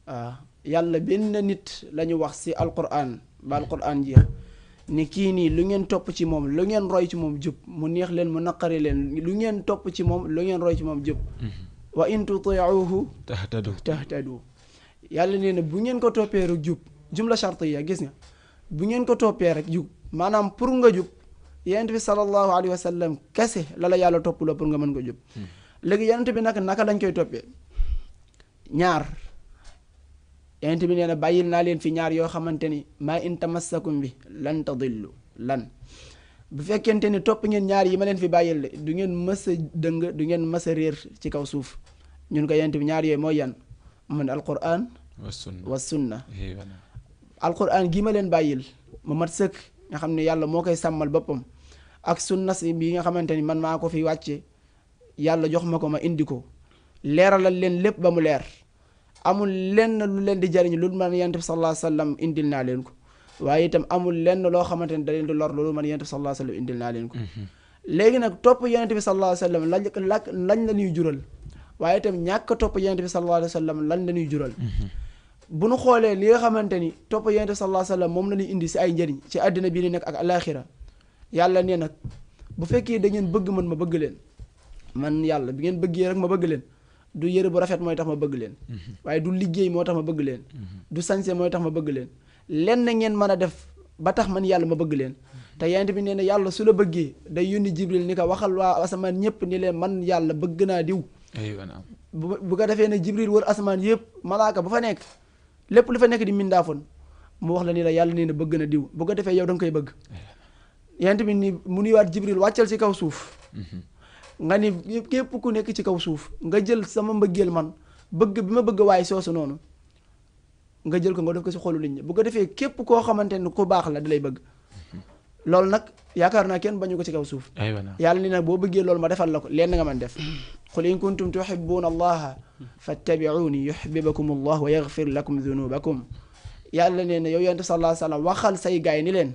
Waaw, Yàlla benn nit la ñu wax si Alquran, ba Alquran jeex, ni kii nii, lu ngeen topp ci moom, lu ngeen roy ci moom jub, mu neex leen, mu naqari leen, lu ngeen topp ci moom, lu ngeen roy ci moom jub. وإن تطيعوه تهتدوا. تهتدوا. Yàlla nee na bu ngeen ko toppee rek jub. Jumla shartiya, gis nga, bu ngeen ko toppee rek jub. Maanaam pour nga jub, Yonent bi sallallahu alayhi wa sallam kese la la Yàlla toppaloo pour nga mën ko jub. Léegi Yonent bi nag, naka lañ koy toppee? Ñaar. Yonent bi nee na bàyyil naa leen fi ñaar yoo xamante ni ما إن تمسكتم به لن تضلوا. Lan? Bu fekkente ni topp ngeen ñaar yi ma leen fi bàyyil de, du ngeen mës a dëng, du ngeen mës a réer ci kaw suuf. Ñun ko, Yonent bi, ñaar yooyu mooy yan? Mu ne, Alquran والسنة. Wa sunna. Aywa, naam. Alquran gi ma leen bàyyil mu mat sëkk, nga xam ne Yàlla moo koy sàmmal boppam, ak sunna si bi nga xamante ni man maa ko fi wàcce, Yàlla jox ma ko, ma indi ko, leeralal leen lépp ba mu leer. Amul lenn lu leen di jariñ lu dul man Yonent bi sallallahu alayhi wa sallam indil naa leen ko, waaye itam amul lenn loo xamante ne da leen di lor lu dul man Yonent bi sallallahu alayhi wa sallam indil naa leen ko. Léegi nag, topp Yonent bi sallallahu alayhi wa sallam lañ, la, lañ la ñuy jural, waaye itam ñàkk a topp Yonent bi sallallahu alayhi wa sallam lañ la ñuy jural. Bu nu xoolee li nga xamante ni topp Yonent bi sallallahu alayhi wa sallam moom la ñuy indi si ay njëriñ ci àddina bii ni nekk ak alaaxira, Yàlla nee na, bu fekkee da ngeen bëgg man, ma bëgg leen, man Yàlla, bi ngeen bëggee rek ma bëgg leen, du yére bu rafet mooy tax ma bëgg leen, waaye du liggéey moo tax ma bëgg leen, du sañse mooy tax ma bëgg leen. Lenn ngeen mën a def ba tax man Yàlla ma bëgg leen. Te Yonent bi nee na, Yàlla su la bëggee, day yónni Jibril ni ko, waxal waa asamaan ñëpp ni leen, man Yàlla bëgg naa diw. Aywa, naam. Bu, bu ko defee ne Jibril wër asamaan yëpp, malaaka bu fa nekk, lépp lu fa nekk di mindaafoon, mu wax la ni la, Yàlla nee na bëgg na diw. Bu ko defee, yow da nga koy bëgg. Yonent bi ni, mu nuyuwaat Jibril, wàccal ci kaw suuf. Nga ni, képp ku nekk ci kaw suuf, nga jël sama mbëggeel man, bëgg bi ma bëgg waaye soosu noonu, nga jël ko, nga def ko ci xolu nit ñi. Bu ko defee, képp koo xamante ne ku baax la, da lay bëgg. Loolu nag, yaakaar naa kenn bañu ko ci kaw suuf. Aywa, naam. Yàlla ni nag, boo bëggee loolu, ma defal la ko, lenn nga mën def. قل إن كنتم تحبون الله فاتبعوني يحببكم الله ويغفر لكم ذنوبكم. Yàlla nee na, yow Yonent bi sallallahu alayhi wa sallam, waxal say gaay ni leen,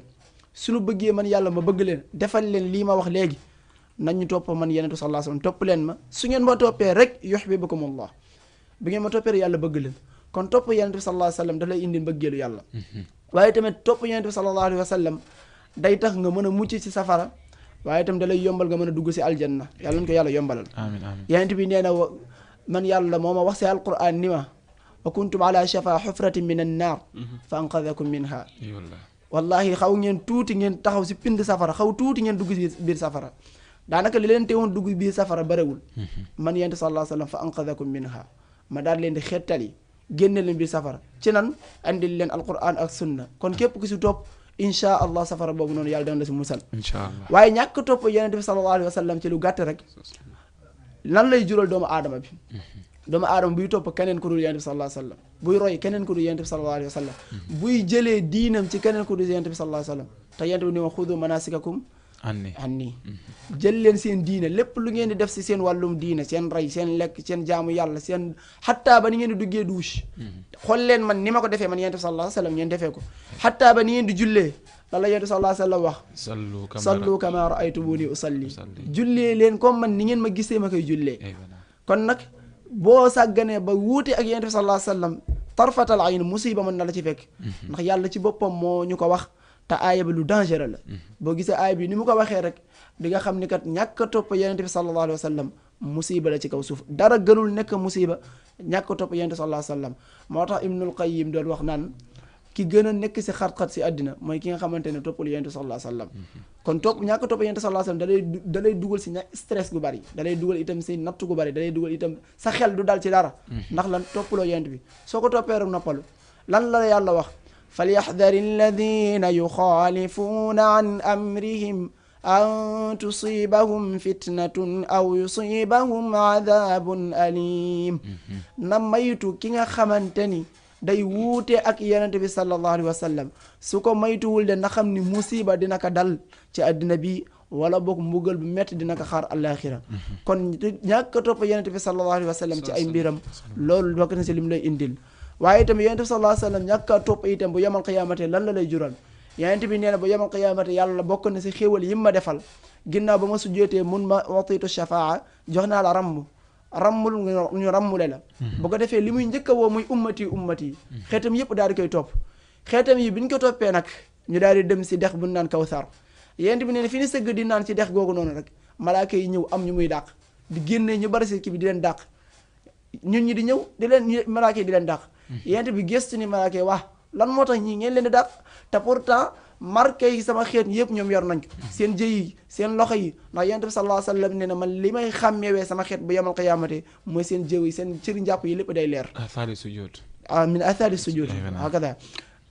Sunu bëggee man Yàlla ma bëgg leen, defal leen lii ma wax léegi, nañu topp man Yonent bi sallallahu alayhi wa sallam, topp leen ma. Su ngeen ma toppee rek, yuhbibkumullah. Bu ngeen ma toppee rek, Yàlla bëgg leen. Kon topp Yonent bi sallallahu alayhi wa sallam da lay indi mbëggeelu Yàlla. Waaye tamit topp Yonent bi sallallahu alayhi wa sallam day tax nga mën a mucc ci safara, waaye itam da lay yombal nga mën a dugg ci aljanna. Yàlla nañ ko Yàlla yombalal. Amiin, amiin. Yonent bi nee na, wa-, man Yàlla moo ma wax ci Alquraan ni ma, "Wa kuntum ala shafa hufratin minan naar, fa anqadhakum minha." Wallahi, xaw ngeen tuuti ngeen taxaw ci pind safara, xaw tuuti ngeen dugg ci biir safara. Daanaka li leen teewoon dugg biir safara barewul. Man Yonent sallallahu alayhi wa sallam, "Fa anqadhakum minha." Ma daal leen di xettali, génne leen biir safara. Ci nan? Andil leen Alquraan ak Sunna. Kon képp ku ci topp, insha Allah, safara boobu noonu Yàlla dana la ci musal. Insha Allah. Waaye ñàkk topp Yonent bi sallallahu alayhi wa sallam ci lu gàtt rek, lan lay jural doomu aadama bi? Doomu aadama buy topp keneen ku dul Yonent bi sallallahu alayhi wa sallam, buy roy keneen ku dul Yonent bi sallallahu alayhi wa sallam, buy jëlee diinam ci keneen ku dul Yonent bi sallallahu alayhi wa sallam. Te Yonent bi ni wa xudu manasikakum anni. Anni. Jël leen seen diina, lépp lu ngeen di def ci seen wàllum diina, seen rey, seen lekk, seen jaamu Yàlla, seen, xattaa ba ni ngeen di duggee douche. Xool leen man ni ma ko defee man Yonent bi sallallahu alayhi wa sallam, ngeen defee ko. Xattaa ba ni ngeen di jullee, lan la Yonent bi sallallahu alayhi wa sallam wax? Sallu kama "Sallu kama ra'aytumuni usalli." Usalli. Jullee leen comme man ni ngeen ma gisee ma koy jullee. Aywa, naam. Kon nag, boo sàgganee ba wuute ak Yonent bi sallallahu alayhi wa sallam, tarfatal ayn, musiba mën na la ci fekk. Ndax Yàlla ci boppam moo ñu ko wax, te aaya bi lu dangereux la. Boo gisee aaya bi ni mu ko waxee rek, di nga xam ni kat ñàkk a topp Yonent bi sallallahu alayhi wa sallam musiba la ci kaw suuf. Dara gënul nekk musiba ñàkk a topp Yonent bi sallallahu alayhi wa sallam. Moo tax Ibnul Qayyim doon wax naan, ki gën a nekk ci xat-xat ci àddina mooy ki nga xamante ne toppul Yonent bi sallallahu alayhi wa sallam. Kon topp, ñàkk a topp Yonent bi sallallahu alayhi wa sallam da lay du-, da lay dugal ci ña-, stress gu bari, da lay dugal itam ci natt gu bari, da lay dugal itam sa xel du dal ci dara. Ndax lan? Toppuloo Yonent bi. Soo ko toppee rek noppalu. Lan la Yàlla wax? "Falyahdhari alladhina yukhalifuna an amrihim an tusibahum fitnatun aw yusibahum adhabun alim." Na maytu ki nga xamante ni day wuute ak Yonent bi sallallahu alayhi wa sallam. Su ko maytuwul de, na xam ni musiba dina ko dal ci àddina bi, wala boog mbugal bu metti dina ko xaar àllaaxira. Kon ñàkk a topp Yonent bi sallallahu alayhi wa sallam ci ay mbiram, loolu bokk na ci lim lay indil. Waaye itam Yonent bi sallallahu alayhi wa sallam ñàkk a topp itam bu yawmal qiyaamate lan la lay jural? Yonent bi nee na bu yawmal qiyaamate Yàlla bokk na ci xéewal yi ma defal. Ginnaaw ba ma sujjootee mun ma utiitu shafaa, jox naa la rammu. Rammul ñu, ñu rammule la. Bu ko defee li muy njëkk a woo muy ummati, ummati. Xeetam yépp daal di koy topp. Xeetam yi bi ñu ko toppee nag, ñu daal di dem ci dex bu ñu naan Kawsar. Yonent bi nee na fi ñu sëgg di naan ci dex googu noonu rek, malaaka yi ñëw am ñu muy dàq. Di génnee ñu bari ci kii bi di leen dàq. Ñun ñi di ñëw, di leen, ñu, malaaka yi di leen dàq. Yonent bi gëstu ni malaaka yi, "Waa, lan moo tax ñii ngeen leen di dàq? Te pourtant, marke yi sama xeet yépp ñoom yor nañ ko. Seen jë yi, seen loxo yi." Ndax Yonent bi sallallahu alayhi wa sallam nee na, "Man li may xàmmeewee sama xeet bu yawmal qiyaamate mooy seen jë yi, seen cëri njàpp yi lépp day leer." Athari sujud. Ah, min athari sujud. Aywa, naam. Hakada.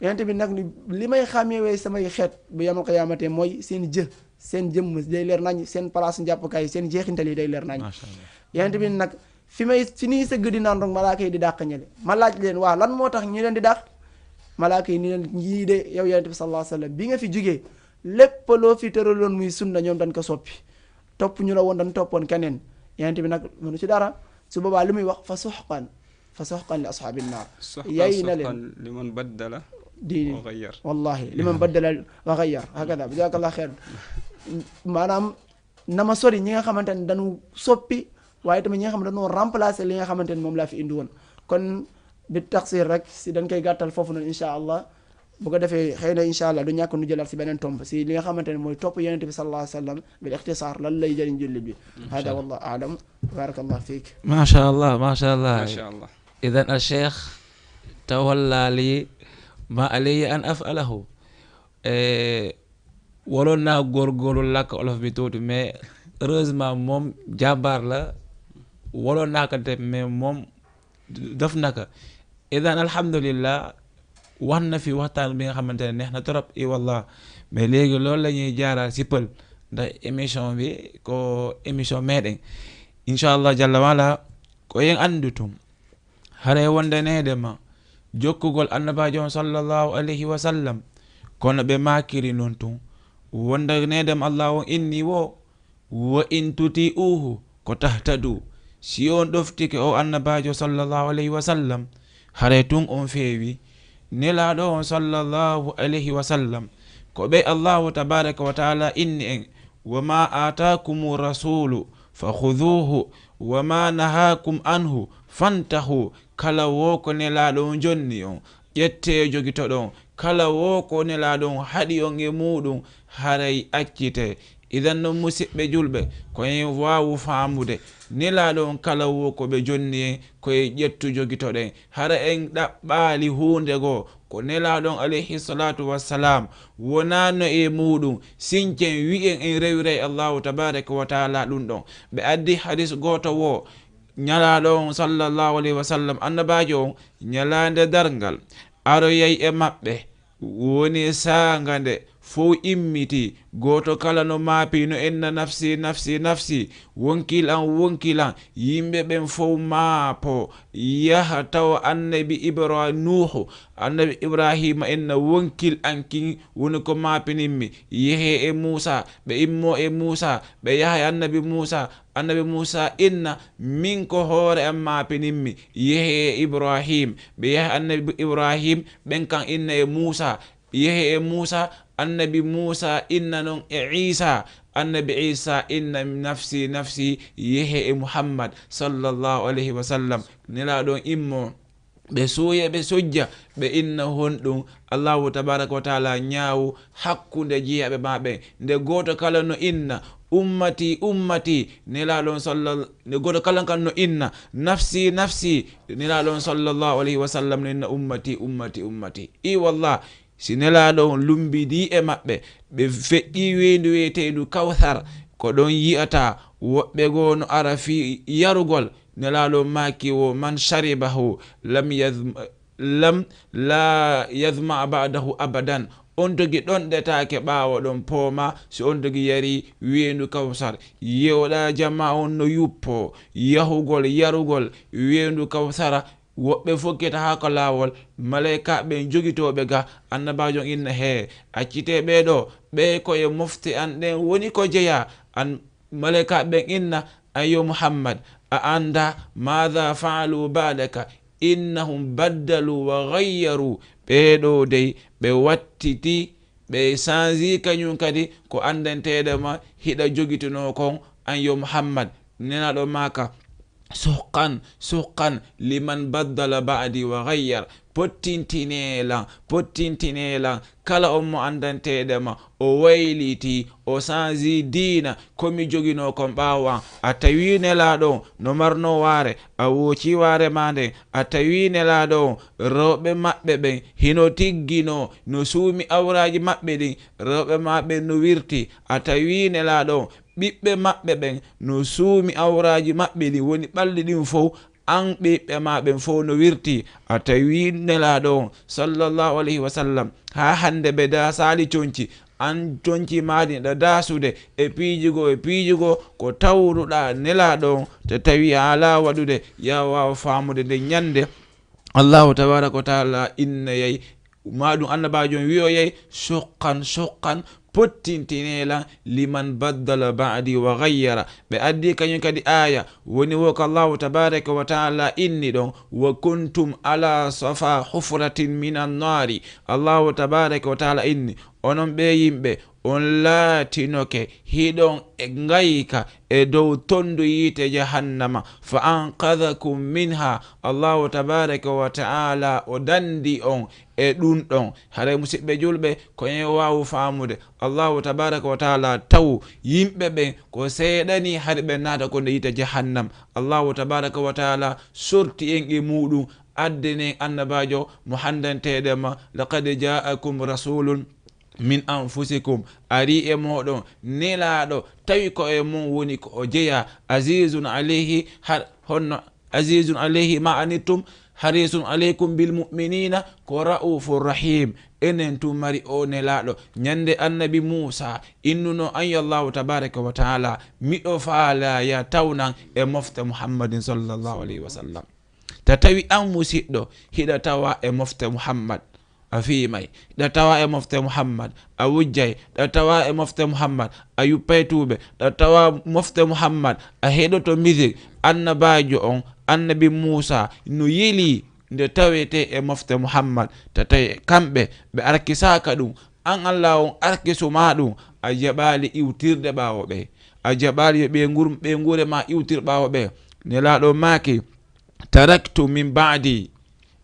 Yonent bi nag ni, "Li may xàmmeewee samay xeet bu yawmal qiyaamate mooy seen jë, seen jëmm day leer nañ, seen place njàppukaay, seen jeexintal yi day leer nañ." Macha Allah. Yonent bi nag, fi may, fi ñuy sëgg di naan rek, malaaka yi di dàq ñële. Ma laaj leen, "Waa, lan moo tax ñu leen di dàq?" Malaaka yi ni leen, "Ñii de, yow Yonent bi sallallahu alayhi wa sallam, bi nga fi jugee, lépp loo fi tëraloon muy sunna, ñoom dañ ko soppi. Topp ñu la woon, dañ toppoon keneen." Yonent bi nag mënu ci dara. Su boobaa li muy wax, "Fa suhqan, fa suhqan li ashaabin naar." Suhqan, yay na leen. Suhqan liman baddala diini wa ghayyar. Wallahi, liman baddala wa ghayyar. Hakada, jazakallah khair. Maanaam, na ma sori ñi nga xamante ne dañu soppi, waaye tamit ñi nga xam ne dañoo remplacer li nga xamante ne moom laa fi indi woon. Kon bi taxsir rek, si dañ koy gàttal foofu noonu, incha Allah. Bu ko defee, xëy na, incha Allah, du ñàkk nu jëlaat si beneen tomb, si li nga xamante ne mooy topp Yonent bi sallallahu alayhi wa sallam, bil ixtisaar, lan lay jëriñ jullit bi. Incha Allah. Hada wallahu a'lam. Barakallahu fiik. Macha Allah, macha Allah. Macha Allah. Idan al Cheikh, tawalla li ma alayya an af'alahu. Eh, waloon naa góorgóorlu làkk olof bi tuuti, mais heureusement moom jàmbaar la. Waloon naa ko def, mais moom def na ko. Idan alhamdulillah, wax na fi waxtaan bi nga xamante ne neex na trop, i wallah. Mais léegi loolu la ñuy jaaraat si pël, ndax émission bi ko émission meɗen. Inchallah jalla wala, ko en anndu tun. Haray wondaneede ma jokkugol Annabaajo on sallallahu alayhi wa sallam, kono ɓe maakiri non tun. Wondaneede ma Allah on inni wo, "Wa in tuti'uhu ko tahtadu." Si on ɗoftike o Annabaajo sallallahu alayhi wa sallam, haray tun on feewi. Nelaaɗo on sallallahu alayhi wa sallam, Ko ɓe Allahu tabaraka wa taala inni en, "Wa ma aatakumu rasulu fa khuduhu, wa ma nahakum anhu fantahu." Kala wo ko Nelaaɗo on jonni on, ƴettee jogitoɗon. Kala wo ko Nelaaɗo on haɗi on e muuɗum, haray accitee. Idan non, musiɓɓe julɓe, ko en waawu faamude, Nelaaɗo on kala wo ko ɓe jonni en, ko en ƴettu jogitoɗen. Hara en ɗaɓɓaali huunde goo, ko Nelaaɗo on alayhi salatu wassalam wonaano e muuɗum, sincen wi'en en rewiray Allahu tabaraka wa taala ɗum ɗon. Ɓe addi hadis gooto wo, Nelaaɗo on sallallahu alayhi wa sallam, Annabaajo on, Ñalaande Darngal aroyay e maɓɓe, woni saanga nde fow immitii, gooto kala no maapii no inna, "Nafsi, nafsi, nafsi, wonkil an, wonkil an." Yimɓe ɓen fow maapoo, yaha tawa Annabi Ibra-, Nuuhu, Annabi Ibraahiima inna, "Wonkil an kin woni ko maapinimmi." Yehee e Muusaa, ɓe immoo e Muusaa, ɓe yaha e Annabi Muusaa, Annabi Muusaa inna, "Min ko hoore am maapinimmi." Yehee e Ibraahiim, ɓe yaha e Annabi Ibraahiim, ɓen kan inna e Muusaa. Yehee e Muusaa, Annabi Muusaa inna non e Iisaa, Annabi Iisaa inna, "Nafsi, nafsi." Yehee e Muhammad sallallahu alayhi wa sallam, Nelaaɗo on immoo. Ɓe suuya, ɓe sujja, ɓe inna honɗum Allahu tabaraka wa taala ñaawu hakkunde jiyaaɓe maa ɓen. Nde gooto kala no inna, "Ummati, ummati," Nelaaɗo on sallal-, nde gooto kala kan no inna, "Nafsi, nafsi," Nelaaɗo on sallallahu alayhi wa sallam no inna, "Ummati, ummati, ummati." I wallah, si Nelaaɗo on lumbidii e maɓɓe, ɓe feƴƴii weendu wi'eteendu Kawsar, ko ɗon yi'ata woɓɓe goo no ara fii yarugol. Nelaaɗo maaki wo, "Man sharibahu lam yazm-, lam la yazma ba'dahu abadan." On togi ɗonɗetaake ɓaawo ɗon pooma, si on togi yari weendu Kawsar. Yewɗa jamaa on no yuppoo yahugol yarugol weendu Kawsara. Woɓɓe fokkita haa ko laawol, malaykaaɓe ɓen jogitooɓe ga, Annabaajo on inna, "Hee, accitee ɓee ɗoo, ɓee ko e mofte an ɗen woni ko jeyaa." An, malaykaaɓe ɓen inna, "Ayyo Muhammad, a anndaa, maada fa'alu ba'daka, innahum baddalu wa ghayyaru." Ɓee ɗoo dey, ɓe wattiti, ɓe sanji kañum kadi ko anndanteeɗo ma hiɗa jogitunoo kon, an yo Muhammad. Nelaaɗo maaka, "Suhqan, suhqan liman baddala ba'di wa ghayyar." Pottintinee lan, pottintinee lan, kala on mo anndanteeɗo ma, o waylitii, o sanji diina, ko mi joginoo kon ɓaawo an. A tawii Nelaaɗo on no marnoo waare, a woocii waare maa nden, a tawii Nelaaɗo on, rewɓe maɓɓe ɓen hino tigginoo, no suumi awraaji maɓɓe ɗin, rewɓe maa ɓen no wirti, a tawii Nelaaɗo on, ɓiɓɓe maɓɓe ɓen no suumi awraaji maɓɓe ɗin, woni ɓalli ɗin fow, an ɓiɓɓe maa ɓen fow no wirti, a tawii Nelaaɗo on, sallallahu alayhi wa sallam, haa hannde ɓe daasaali conci, an conci maa ɗin ɗa daasude e piiji goo e piiji goo, ko tawruɗaa Nelaaɗo on, te tawii a alaa waɗude, yo a waaw faamude nden ñannde. Allahu tabaraka wa taala innayay, maa ɗum Annabaajo on wi'oyay, "Suhqan, suhqan, pottintinee lan, liman baddala ba'di wa ghayyara." Ɓe addi kañum kadi aaya, woni wo ko Allahu tabaraka wa taala inni ɗon, "Wa kuntum ala safa hufratin minan naari." Allahu tabaraka wa taala inni, "Onon ɓee yimɓe, on laatinoke hiɗon e ngayka e dow tondu yiite jahannama, fa anqadhakum minha." Allahu tabaraka wa taala o dandi on e ɗun ɗon. Haray, musiɓɓe julɓe, ko en waawu faamude, Allahu tabaraka wa taala taw yimɓe ɓen ko seeɗani hari ɓe naata ko nde yiite jahannam. Allahu tabaraka wa taala sorti en e muuɗum, addenen Annabaajo mo hanndanteeɗo ma, "Laqad jaakum rasulun min anfusikum." Arii e mooɗon Nelaaɗo, tawi ko e mon woni ko o jeyaa. Azizun alayhi, har-, honno, "Azizun alayhi ma anittum, harisun alaykum bil mu'minina," ko ra'ufur rahim. Enen tun mari o Nelaaɗo. Ñande Annabi Muusa innuno, "An yo Allahu tabaraka wa taala, miɗo faalaa ya tawnan e mofte Muhammadin sallallahu alayhi wa sallam." Ta tawi an musiɗɗo, hiɗa tawa e mofte Muhammad, a fiimay. Ɗa tawa e mofte Muhammad, a wujjay. Ɗa tawa e mofte Muhammad, a yuppay tuube. Ɗa tawa mofte Muhammad, a heɗoto musique. Annabaajo on, Annabi Muusa, no yeli nde tawetee e mofte Muhammad. Ta tawi kamɓe, ɓe arkisaaka ɗum. An Allaahu on, arkisu maa ɗum, a jaɓaali iwtirde ɓaawo ɓe. A jaɓaali yo ɓe ngur-, ɓe nguure maa iwtir ɓaawo ɓe. Nelaaɗo maaki, "Taraktu min ba'di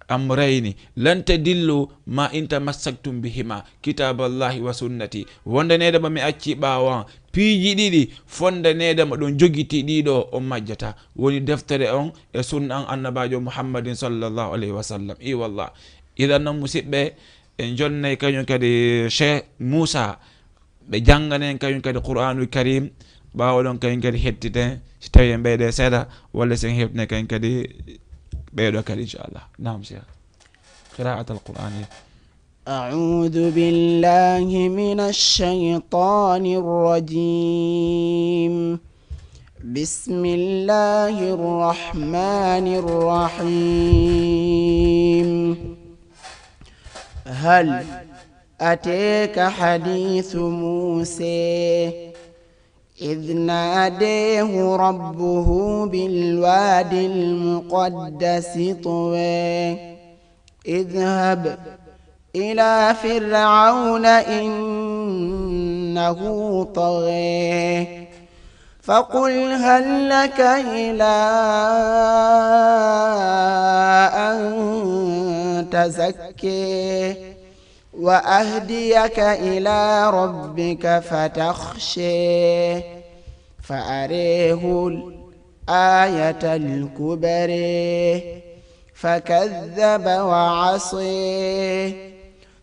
amrayni, lan tadillu ma in tamassaktum bihima, kitaballahi wa sunnati." Wondaneede mo mi acci ɓaawo an, piiji ɗiɗi, fondaneede mo ɗon jogiti ɗiɗo, on majjata. Woni deftere on e sunna an Annabaajo Muhammadin sallallahu alayhi wa sallam. I wallah. Idan non, musiɓɓe, en jonnay kañum kadi Cheikh Moussa, ɓe janngana en kañum kadi Qur'anul Karim, ɓaawo ɗon kañum kadi hettiten, si tawi en ɓeyde seeɗa, walla si en heɓtine kañum kadi ɓeydo kadi, inchallah. Naam, Cheikh. Qira'at al-Qur'an. أعوذ بالله من الشيطان الرجيم. بسم الله الرحمن الرحيم. هل أتاك حديث موسى إذ ناداه ربه بالواد المقدس طوى. اذهب إلى فرعون إنه طغى. فقل هل لك إلى أن تزكى وأهديك إلى ربك فتخشى. فأراه الآية الكبرى فكذب وعصى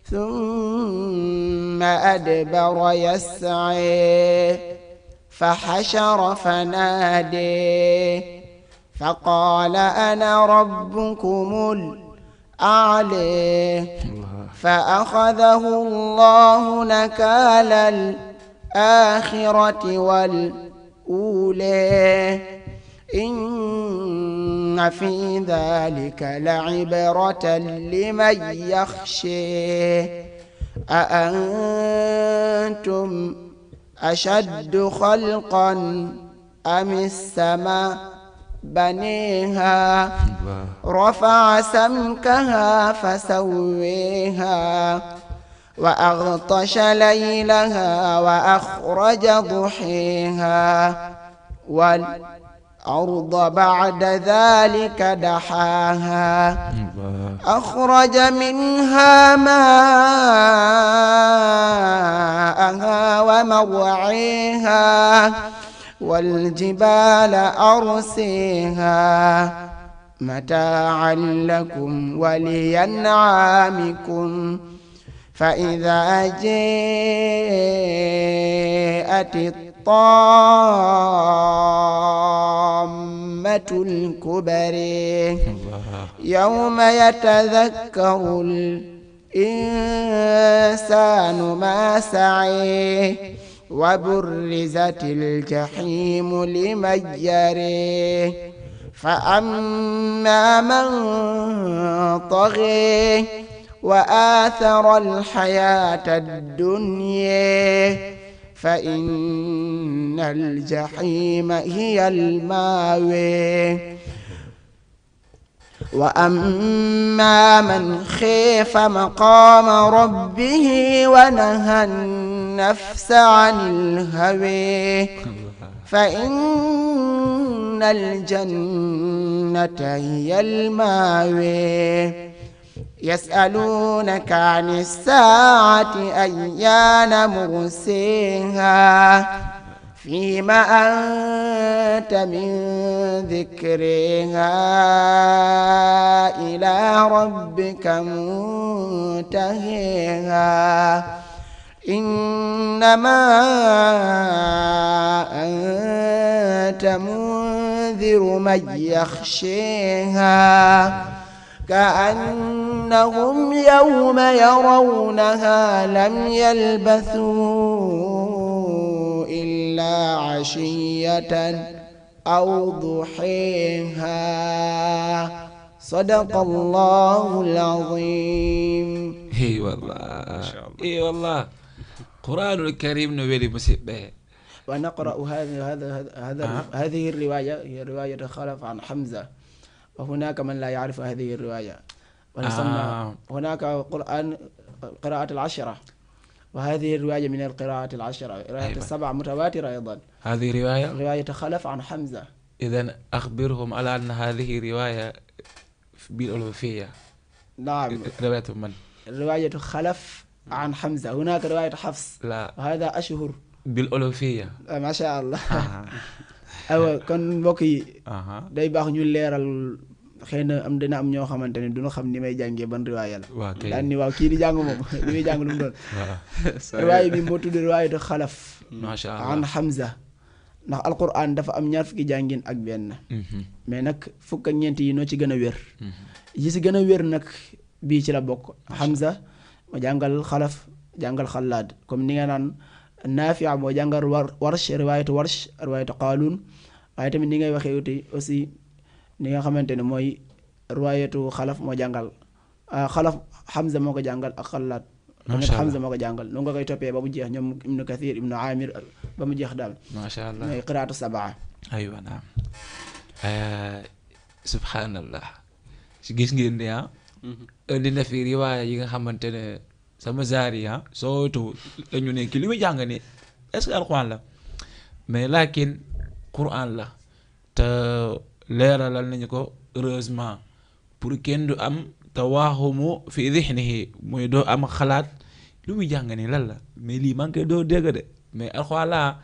ثم أدبر يسعى فحشر فنادى فقال أنا ربكم الأعلى فأخذه الله نكال الآخرة والأولى. إن في ذلك لعبرة لمن يخشى. أأنتم أشد خلقا أم السماء بنيها رفع سمكها فسويها وأغطش ليلها وأخرج ضحيها والأرض بعد ذلك دحاها أخرج منها ماءها ومرعيها والجبال أرسيها متاعا لكم ولأنعامكم فإذا جاءت الطامة الكبرى يوم يتذكر الإنسان ما سعى وبرزت الجحيم لمن يرى فأما من طغى وآثر الحياة الدنيا فإن الجحيم هي المأوى وأما من خاف مقام ربه ونهى النفس عن الهوى فإن الجنة هي المأوى يسألونك عن الساعة أيان مرسيها فيم أنت من ذكرها إلى ربك منتهيها إنما أنت منذر من يخشيها كأنهم يوم يرونها لم يلبثوا إلا عشية أو ضحيها. صدق الله العظيم. Ey wallah. Masha Allah. Ey wallah. Qur'anul Karim no weli, musiɓɓe. ونقرأ هذه، هذا، هذا، هذا، آه. هذه الرواية هي رواية خلف عن حمزة. وهناك من لا يعرف هذه الرواية. ونسمى آه. هناك قرآن، قراءة العشرة. وهذه الرواية من القراءات العشرة، رواية أيوة. السبع متواترة أيضًا. هذه رواية؟ رواية خلف عن حمزة. إذن أخبرهم على أن هذه رواية بالألوفية. نعم. رواية من؟ رواية خلف عن حمزة. هناك رواية حفص. لا. وهذا أشهر. بالألوفية. آه، ما شاء الله. آه. Aywa, kon mbokk yi, Aha. day baax ñu leeral, xëy na am dina am ñoo xamante ne duñu xam ni may jàngee ban riwaaya la. Waa kay. Daan ni, "Waaw, kii di jàng moom, li muy jàng lu mu doon?" Waaw. Riwaaya bi moo tudd riwaayatu Xalaf Masha Allah. an Hamza. Ndax Alquraan dafa am ñaar fukki jàngin ak benn. Mhm. Mais nag fukk ak ñeent yi noo ci gën a wér. Mhm. Yi ci gën a wér nag, bii ci la bokk. Masha Hamza moo jàngal Xalaf, jàngal Xallaad. Comme ni nga naan Naafi' moo jàngal War-, Warsh, riwaayatu Warsh, riwaayatu Qaaluun. Waaye tamit ni ngay waxee aussi, aussi ni nga xamante ne mooy riwaayatu Xalaf moo jàngal, ah, Xalaf, Hamza moo ko jàngal ak Xallaad. Tamit Masha Allah. Hamza moo ko jàngal. Noonu nga koy toppee ba mu jeex, ñoom Ibnu Kathir, Ibnu Amir, ba mu jeex daal. Masha Allah. Mooy qiraatu sabaa. Aywa, naam. Eh, subhanallah. Si gis ngeen ne, ah, Mhm. indi na fi riwaaya yi nga xamante ne sama zaari, ah, soo tu dañu ne ki li muy jàng ni, est-ce que Alquran la? Mais laakin Quran la. Te leeralal nañu ko heureusement pour kenn du am tawahumu fi dhihnihi, mooy doo am xalaat lu muy jàng ni lan la, mais lii man koy doo dégg de, mais Alxuraan la.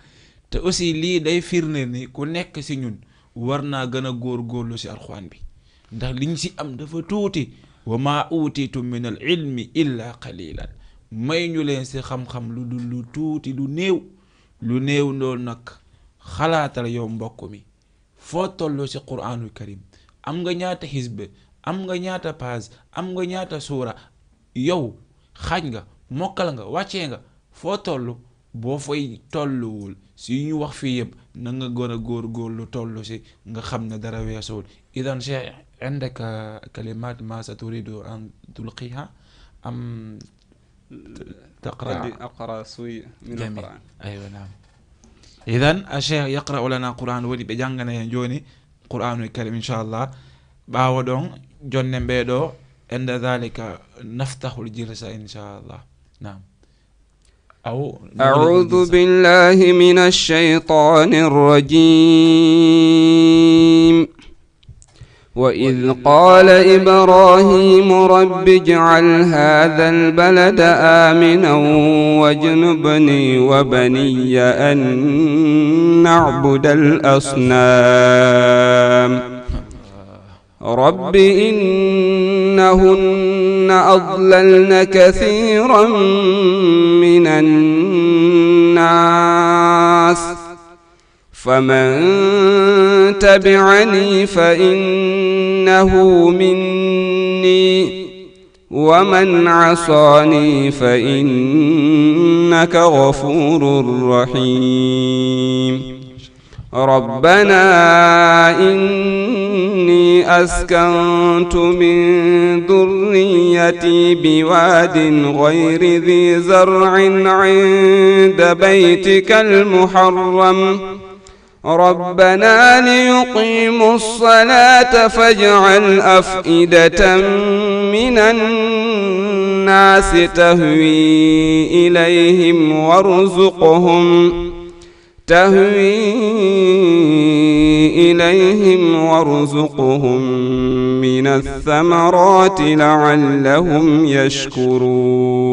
Te aussi lii day firnde ni ku nekk si ñun war naa gën a góorgóorlu si Alxuraan bi, ndax liñ si am dafa tuuti. Wa ma utitum min al ilmi illa qalilan, may ñu leen si xam-xam lu dul lu tuuti, lu néew. Lu néew loolu nag, xalaatal yow mbokk mi, foo tollu ci Qur'aanul Karim? Am nga ñaata xisbe? Am nga ñaata page? Am nga ñaata suura? Yow, xaaj nga, mokkal nga, wàccee nga, foo tollu? Boo fay tolluwul ci ñu wax fii yëpp, na nga gën a góorgóorlu tollu ci nga xam ne dara weesuwul. Idan, Cheikh, عندك كلمات ما ستريد أن تلقيها أم تقرأ؟ أقرأ شوي من جميل. القرآن. أيوة، نعم. إذن الشيخ يقرأ لنا القرآن، woni ɓe janngana en jooni Qur'aanul Karim, inchallah. Ɓaawo ɗon, jonnen ɓe ɗo, عند ذلك نفتح الجلسة، inchallah. نعم. أو نغلق أعوذ الجلسة. بالله من الشيطان الرجيم. وإذ قال إبراهيم رب اجعل هذا البلد آمنا واجنبني وبني أن نعبد الأصنام. رب إنهن أضللن كثيرا من الناس فمن تبعني فإنه مني ومن عصاني فإنك غفور رحيم. ربنا إني أسكنت من ذريتي بواد غير ذي زرع عند بيتك المحرم ربنا ليقيموا الصلاة فاجعل أفئدة من الناس تهوي إليهم وارزقهم، تهوي إليهم وارزقهم من الثمرات لعلهم يشكرون.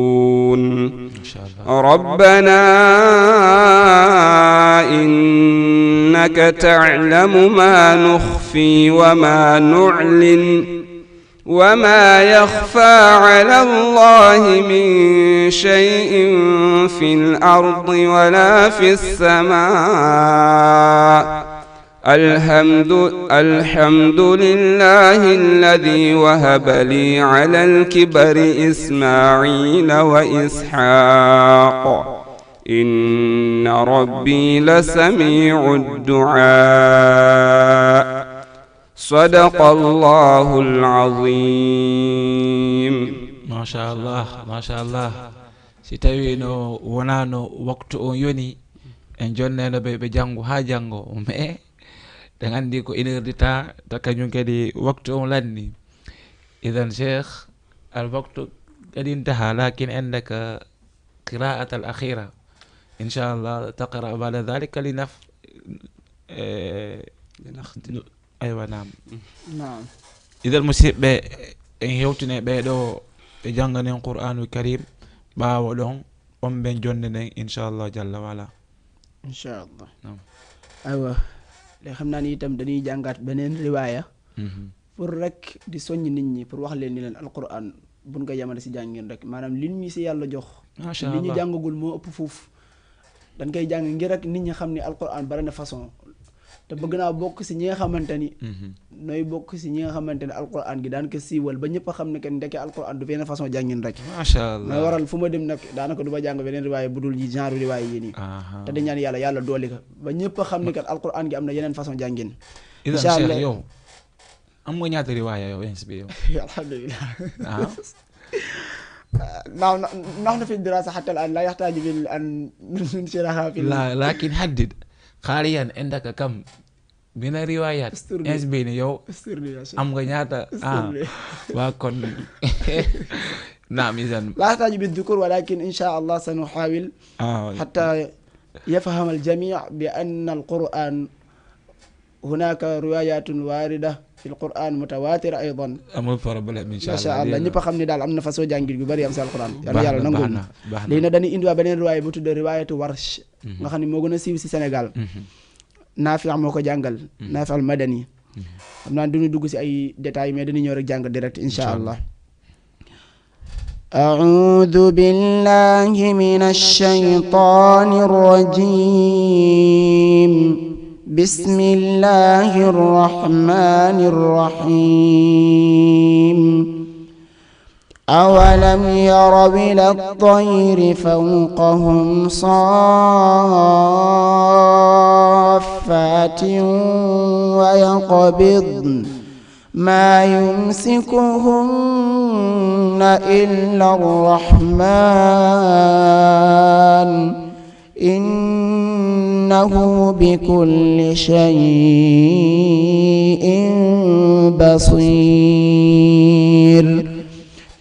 ربنا إنك تعلم ما نخفي وما نعلن وما يخفى على الله من شيء في الأرض ولا في السماء. الحمد، الحمد لله الذي وهب لي على الكبر إسماعيل وإسحاق إن ربي لسميع الدعاء. صدق الله العظيم. Masha Allah, masha Allah. Si tawiino wonaano waktu on yoni, en jonneno ɓe, ɓe janngu haa janngo. Mais ɗen anndi ko une heure de temps, ta kañum kadi waktu on lanni. Idan, Cheikh, al waktu kadi intaha, lakin indaka القراءة الأخيرة. إن شاء الله تقرأ بعد ذلك لنف-، eh, لنختم. Aywa, naam. Naam. Idan musidɓe, en hewtine ɓee ɗoo ɓe jannganen Qur'aanul Kariim, ɓaawo ɗon, on ɓen jonde nden, inchallah jalla wa ala. Inchallah. Naam. Aywa, de xam naa ni itam dañuy jàngaat beneen riwaaya. Mhm. Pour rek di soññ nit ñi, pour wax leen ni leen Alqur'aan buñ ko yemale si jàngin rek, maanaam li ñu si Yàlla jox, Macha li ñu Allah. jàngagul moo ëpp fuuf. Dañ koy jàng ngir rek nit ñi xam ni Alqur'aan bari na façon. Te bëgg naa bokk si ñi nga xamante ni Mhm. nooy bokk si ñi nga xamante ne Alqur'aan gi daan ko siiwal ba ñëpp a xam ne que ndeke Alqur'aan du benn façon jàngin rek. Macha Allah. Mooy waral fu ma dem nag daanaka du ma jàng beneen riwaaya bu dul yi genre riwaaya yi nii. Aha. Te di ñaan Yàlla, Yàlla dooli ko ba ñëpp a xam ne kat Alqur'aan gi am na yeneen façon jàngin. Idan Incha Cheikh, Allah. Yow, am nga ñaata riwaaya yow, ins bi yow? Alhamdulillah. Ah. نعم، نحن في الدراسة حتى الآن، لا يحتاج بال-، أن ننشرها في ال- لا، لكن حدد. حاليا عندك كم من الروايات؟ استرني. Ins bi ni yow, استرني يا شيخ. Am nga ñaata? استرني. Ah, waa kon. Naam, idan. لا أحتاج بالذكور، ولكن إن شاء الله سنحاول Ah, حتى يفهم الجميع بأن القرآن هناك روايات واردة في القرآن متواترة أيضا. Amul problème, إن شاء الله. Macha Allah. Ñëpp a xam ne daal am na façon jàngin yu bari am si Alqur'aan. Yal na Yàlla nangul. Baax na, baax na. Léegi nag dañuy indiwaat beneen riwaaya bu tudd riwaayatu Warsh. Mhm. Nga xam ne moo gën a siiw si Sénégal. Mhm. Naafi' moo ko jàngal. Mhm. Naafi' al-Madani. Mhm. Xam naa duñu dugg si ay détails, mais dañuy ñëw rek jàng direct, إن شاء الله. إن شاء الله. أعوذ بالله من الشيطان الرجيم. بسم الله الرحمن الرحيم. أولم يروا إلى الطير فوقهم صافات ويقبضن ما يمسكهن إلا الرحمن إنه بكل شيء بصير.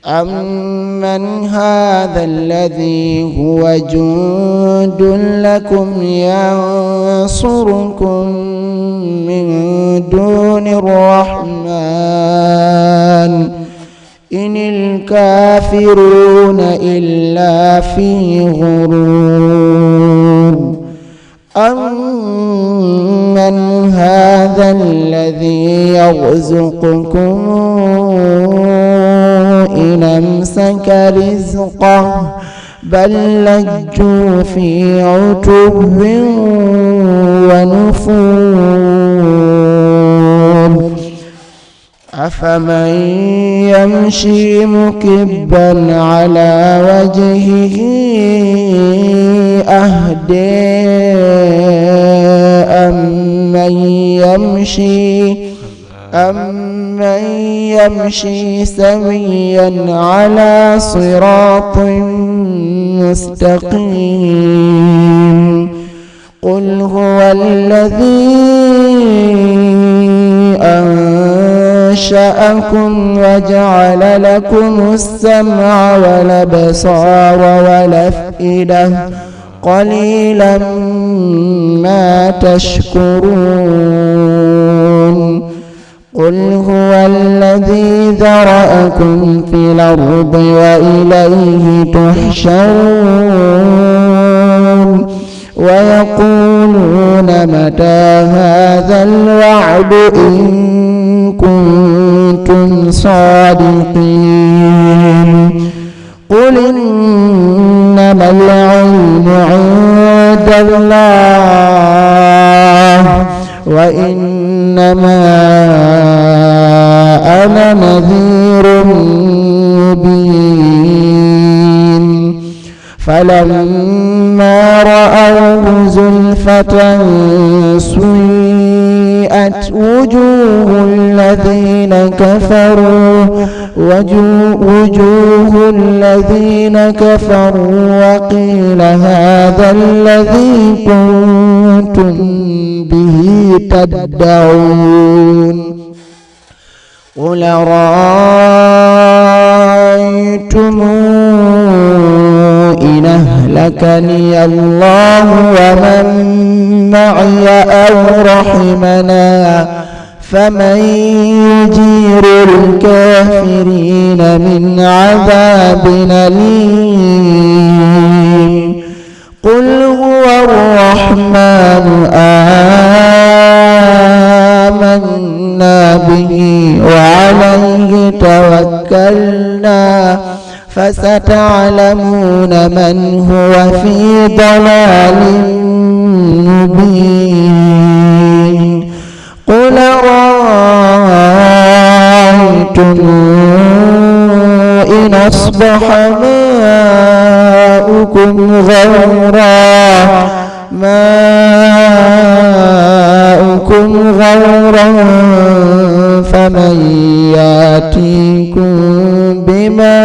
أمن هذا الذي هو جند لكم ينصركم من دون الرحمن إن الكافرون إلا في غرور. أمن هذا الذي يرزقكم إن أمسك رزقه بل لجوا في عتو ونفور. أفمن يمشي مكبا على وجهه أهدى أمن يمشي، أمن يمشي سويا على صراط مستقيم. قل هو الذي أنشأكم وجعل لكم السمع والأبصار والأفئدة قليلا ما تشكرون. قل هو الذي ذرأكم في الأرض وإليه تحشرون. ويقولون متى هذا الوعد إن كنتم صادقين. قل إنما العلم عند الله وإنما أنا نذير مبين. فلما رأوه زلفة سيئت وجوه الذين كفروا وجو-، وجوه الذين كفروا وقيل هذا الذي كنتم به تدعون. قل رأيتم إن أهلكني الله ومن معي أو رحمنا، فمن يجير الكافرين من عذاب أليم؟ قل هو الرحمن، آمنا به وعليه توكلنا، فستعلمون من هو في ضلال مبين. قل أرأيتم إن أصبح ماؤكم غورا، ماؤكم غورا، فمن يأتيكم بماء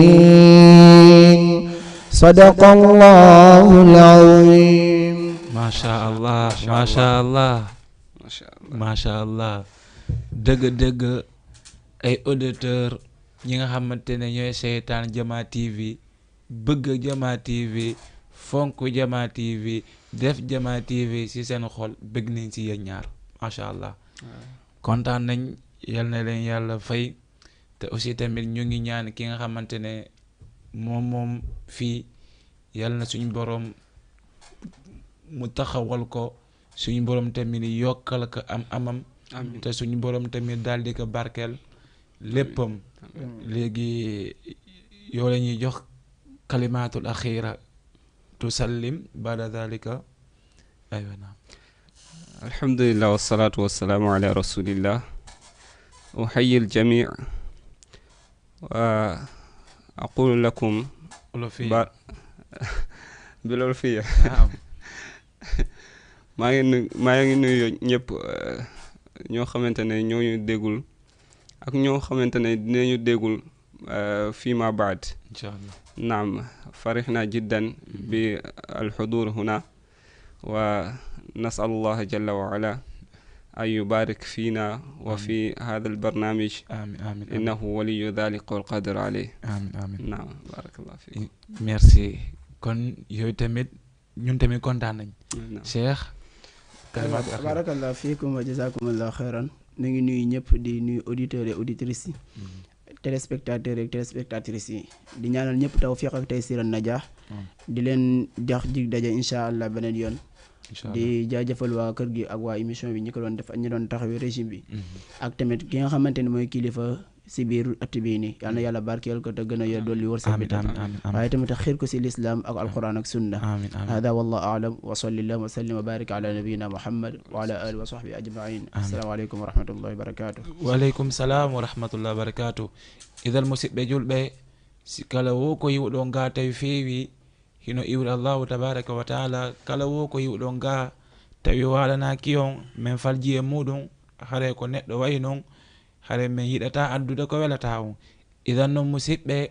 معين؟ صدق الله العظيم. Macha Allah, macha Allah, macha Allah. Macha Allah. Dëgg-dëgg, ay auditeur, ñi nga xamante ne ñooy seetaan Jama T V, bëgg Jama T V, fonk Jama T V, def Jama T V ci seen xol, bëgg nañ ci yéen ñaar. Macha Allah. Waaw. Kontaan nañ, yal na leen Yàlla fay. Te aussi tamit ñu ngi ñaan ki nga xamante ne moom moom fii, yal na suñu borom mu taxawal ko, suñu borom tamit yokkal ko am amam, amiin. Te suñu borom tamit daal di ko barkeel léppam. Amiin. Léegi yow la ñuy jox kalimatul axira, tusallim baada dalika. Aywa, naam. الحمد لله والصلاة والسلام على رسول الله. أحيي الجميع وأقول لكم Olofiya. Ba-, بالألفية. Naam. Maa ngi nuyu, maa ngi nuyu ñëpp, euh, ñoo xamante ne ñoo ñu déggul ak ñoo xamante ne dinañu déggul, euh, فيما بعد. Incha Allah. نعم، فرحنا جدا بالحضور هنا، ونسأل الله جل وعلا أن يبارك فينا وفي هذا البرنامج. Amiin, amiin, amiin. إنه ولي ذلك والقادر عليه. Amiin, amiin. نعم، بارك الله فيكم. Merci. Kon yow tamit, ñun tamit kontaan nañ. Naam. Cheikh, kalimaat axira. Barakallahu fiikum wa jazakumullahu khairan. Ñu ngi nuyu ñëpp, di nuyu auditeurs et auditrices yi, téléspectateurs et téléspectatrices yi. Di ñaanal ñëpp tawfiq ak taysir an najah. Di leen jox dig daje, incha Allah, beneen yoon. Incha Allah. Di jaajëfal waa kër gi ak waa émission bi, ñi ko doon def ak ñi doon taxawee régime bi. Ak tamit ki nga xamante ne mooy kilifa si biir ëtt bii nii. Yal na Yàlla barkeel ko te gën a yo dolli wërsëg bi. Amiin, amiin, amiin. Waaye tamit xiir ko si lislaam ak Alquran ak sunna. Amiin, amiin. هذا والله أعلم، وصل اللهم وسلم وبارك على نبينا محمد وعلى آله وصحبه أجمعين. Amiin. السلام عليكم ورحمة الله وبركاته. Wa aleykum salaam wa rahmatullahi wa barakaatuh. Idan, musidɓe julɓe, si kala wo ko yi'uɗon ga tawi feewi, hino iwri Allahu tabaraka wa taala, kala wo ko yi'uɗon ga tawi waalanaaki on, men falji e muɗum, haray ko neɗɗo wayi non, haray men yiɗata addude ko welata on. Idan non, musidɓe,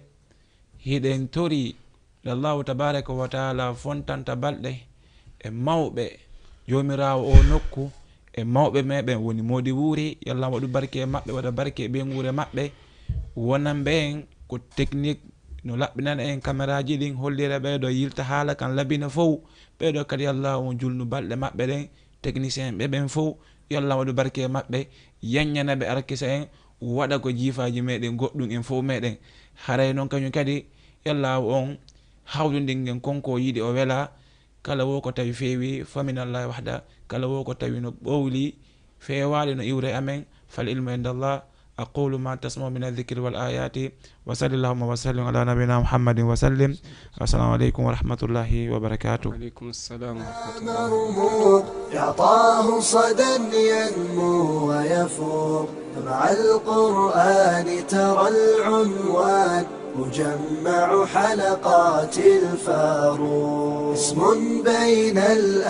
hiɗen tori nde Allahu tabaraka wa taala fontanta balɗe e mawɓe Joomiraawo oo nokku, e mawɓe meɗen woni moodi wuuri, yo Allah waɗu barke e maɓɓe, waɗa barke e ɓeynguure maɓɓe. Wonan ɓeen ko technique no laɓɓinana en kameraaji ɗin, hollira ɓee ɗoo yilta haala kan labina fow. Ɓee ɗoo kadi, yo Allah on julnu balɗe maɓɓe ɗen, technicien ɓe ɓen fow, yo Allah waɗu barke e maɓɓe, yanñana ɓe, arkisa en, waɗa ko jiifaaji meɗen goɗɗum en fow meɗen. Haray non kañum kadi, yo Allah on hawrindin en kon ko yiɗi o wela, kala wo ko tawi feewi, faminallahi wahda, kala wo ko tawi no ɓowli, feewaali no iwre amen, fal ilmu indallah. أقول ما تسمعون من الذكر والآيات، وصل اللهم وسلم على نبينا محمد وسلم. السلام عليكم ورحمة الله وبركاته. وعليكم السلام ورحمة الله. مرموق، يعطاه صدى ينمو ويفوق، مع القرآن ترى العنوان، مجمع حلقات الفاروق، اسم بين الأنوار.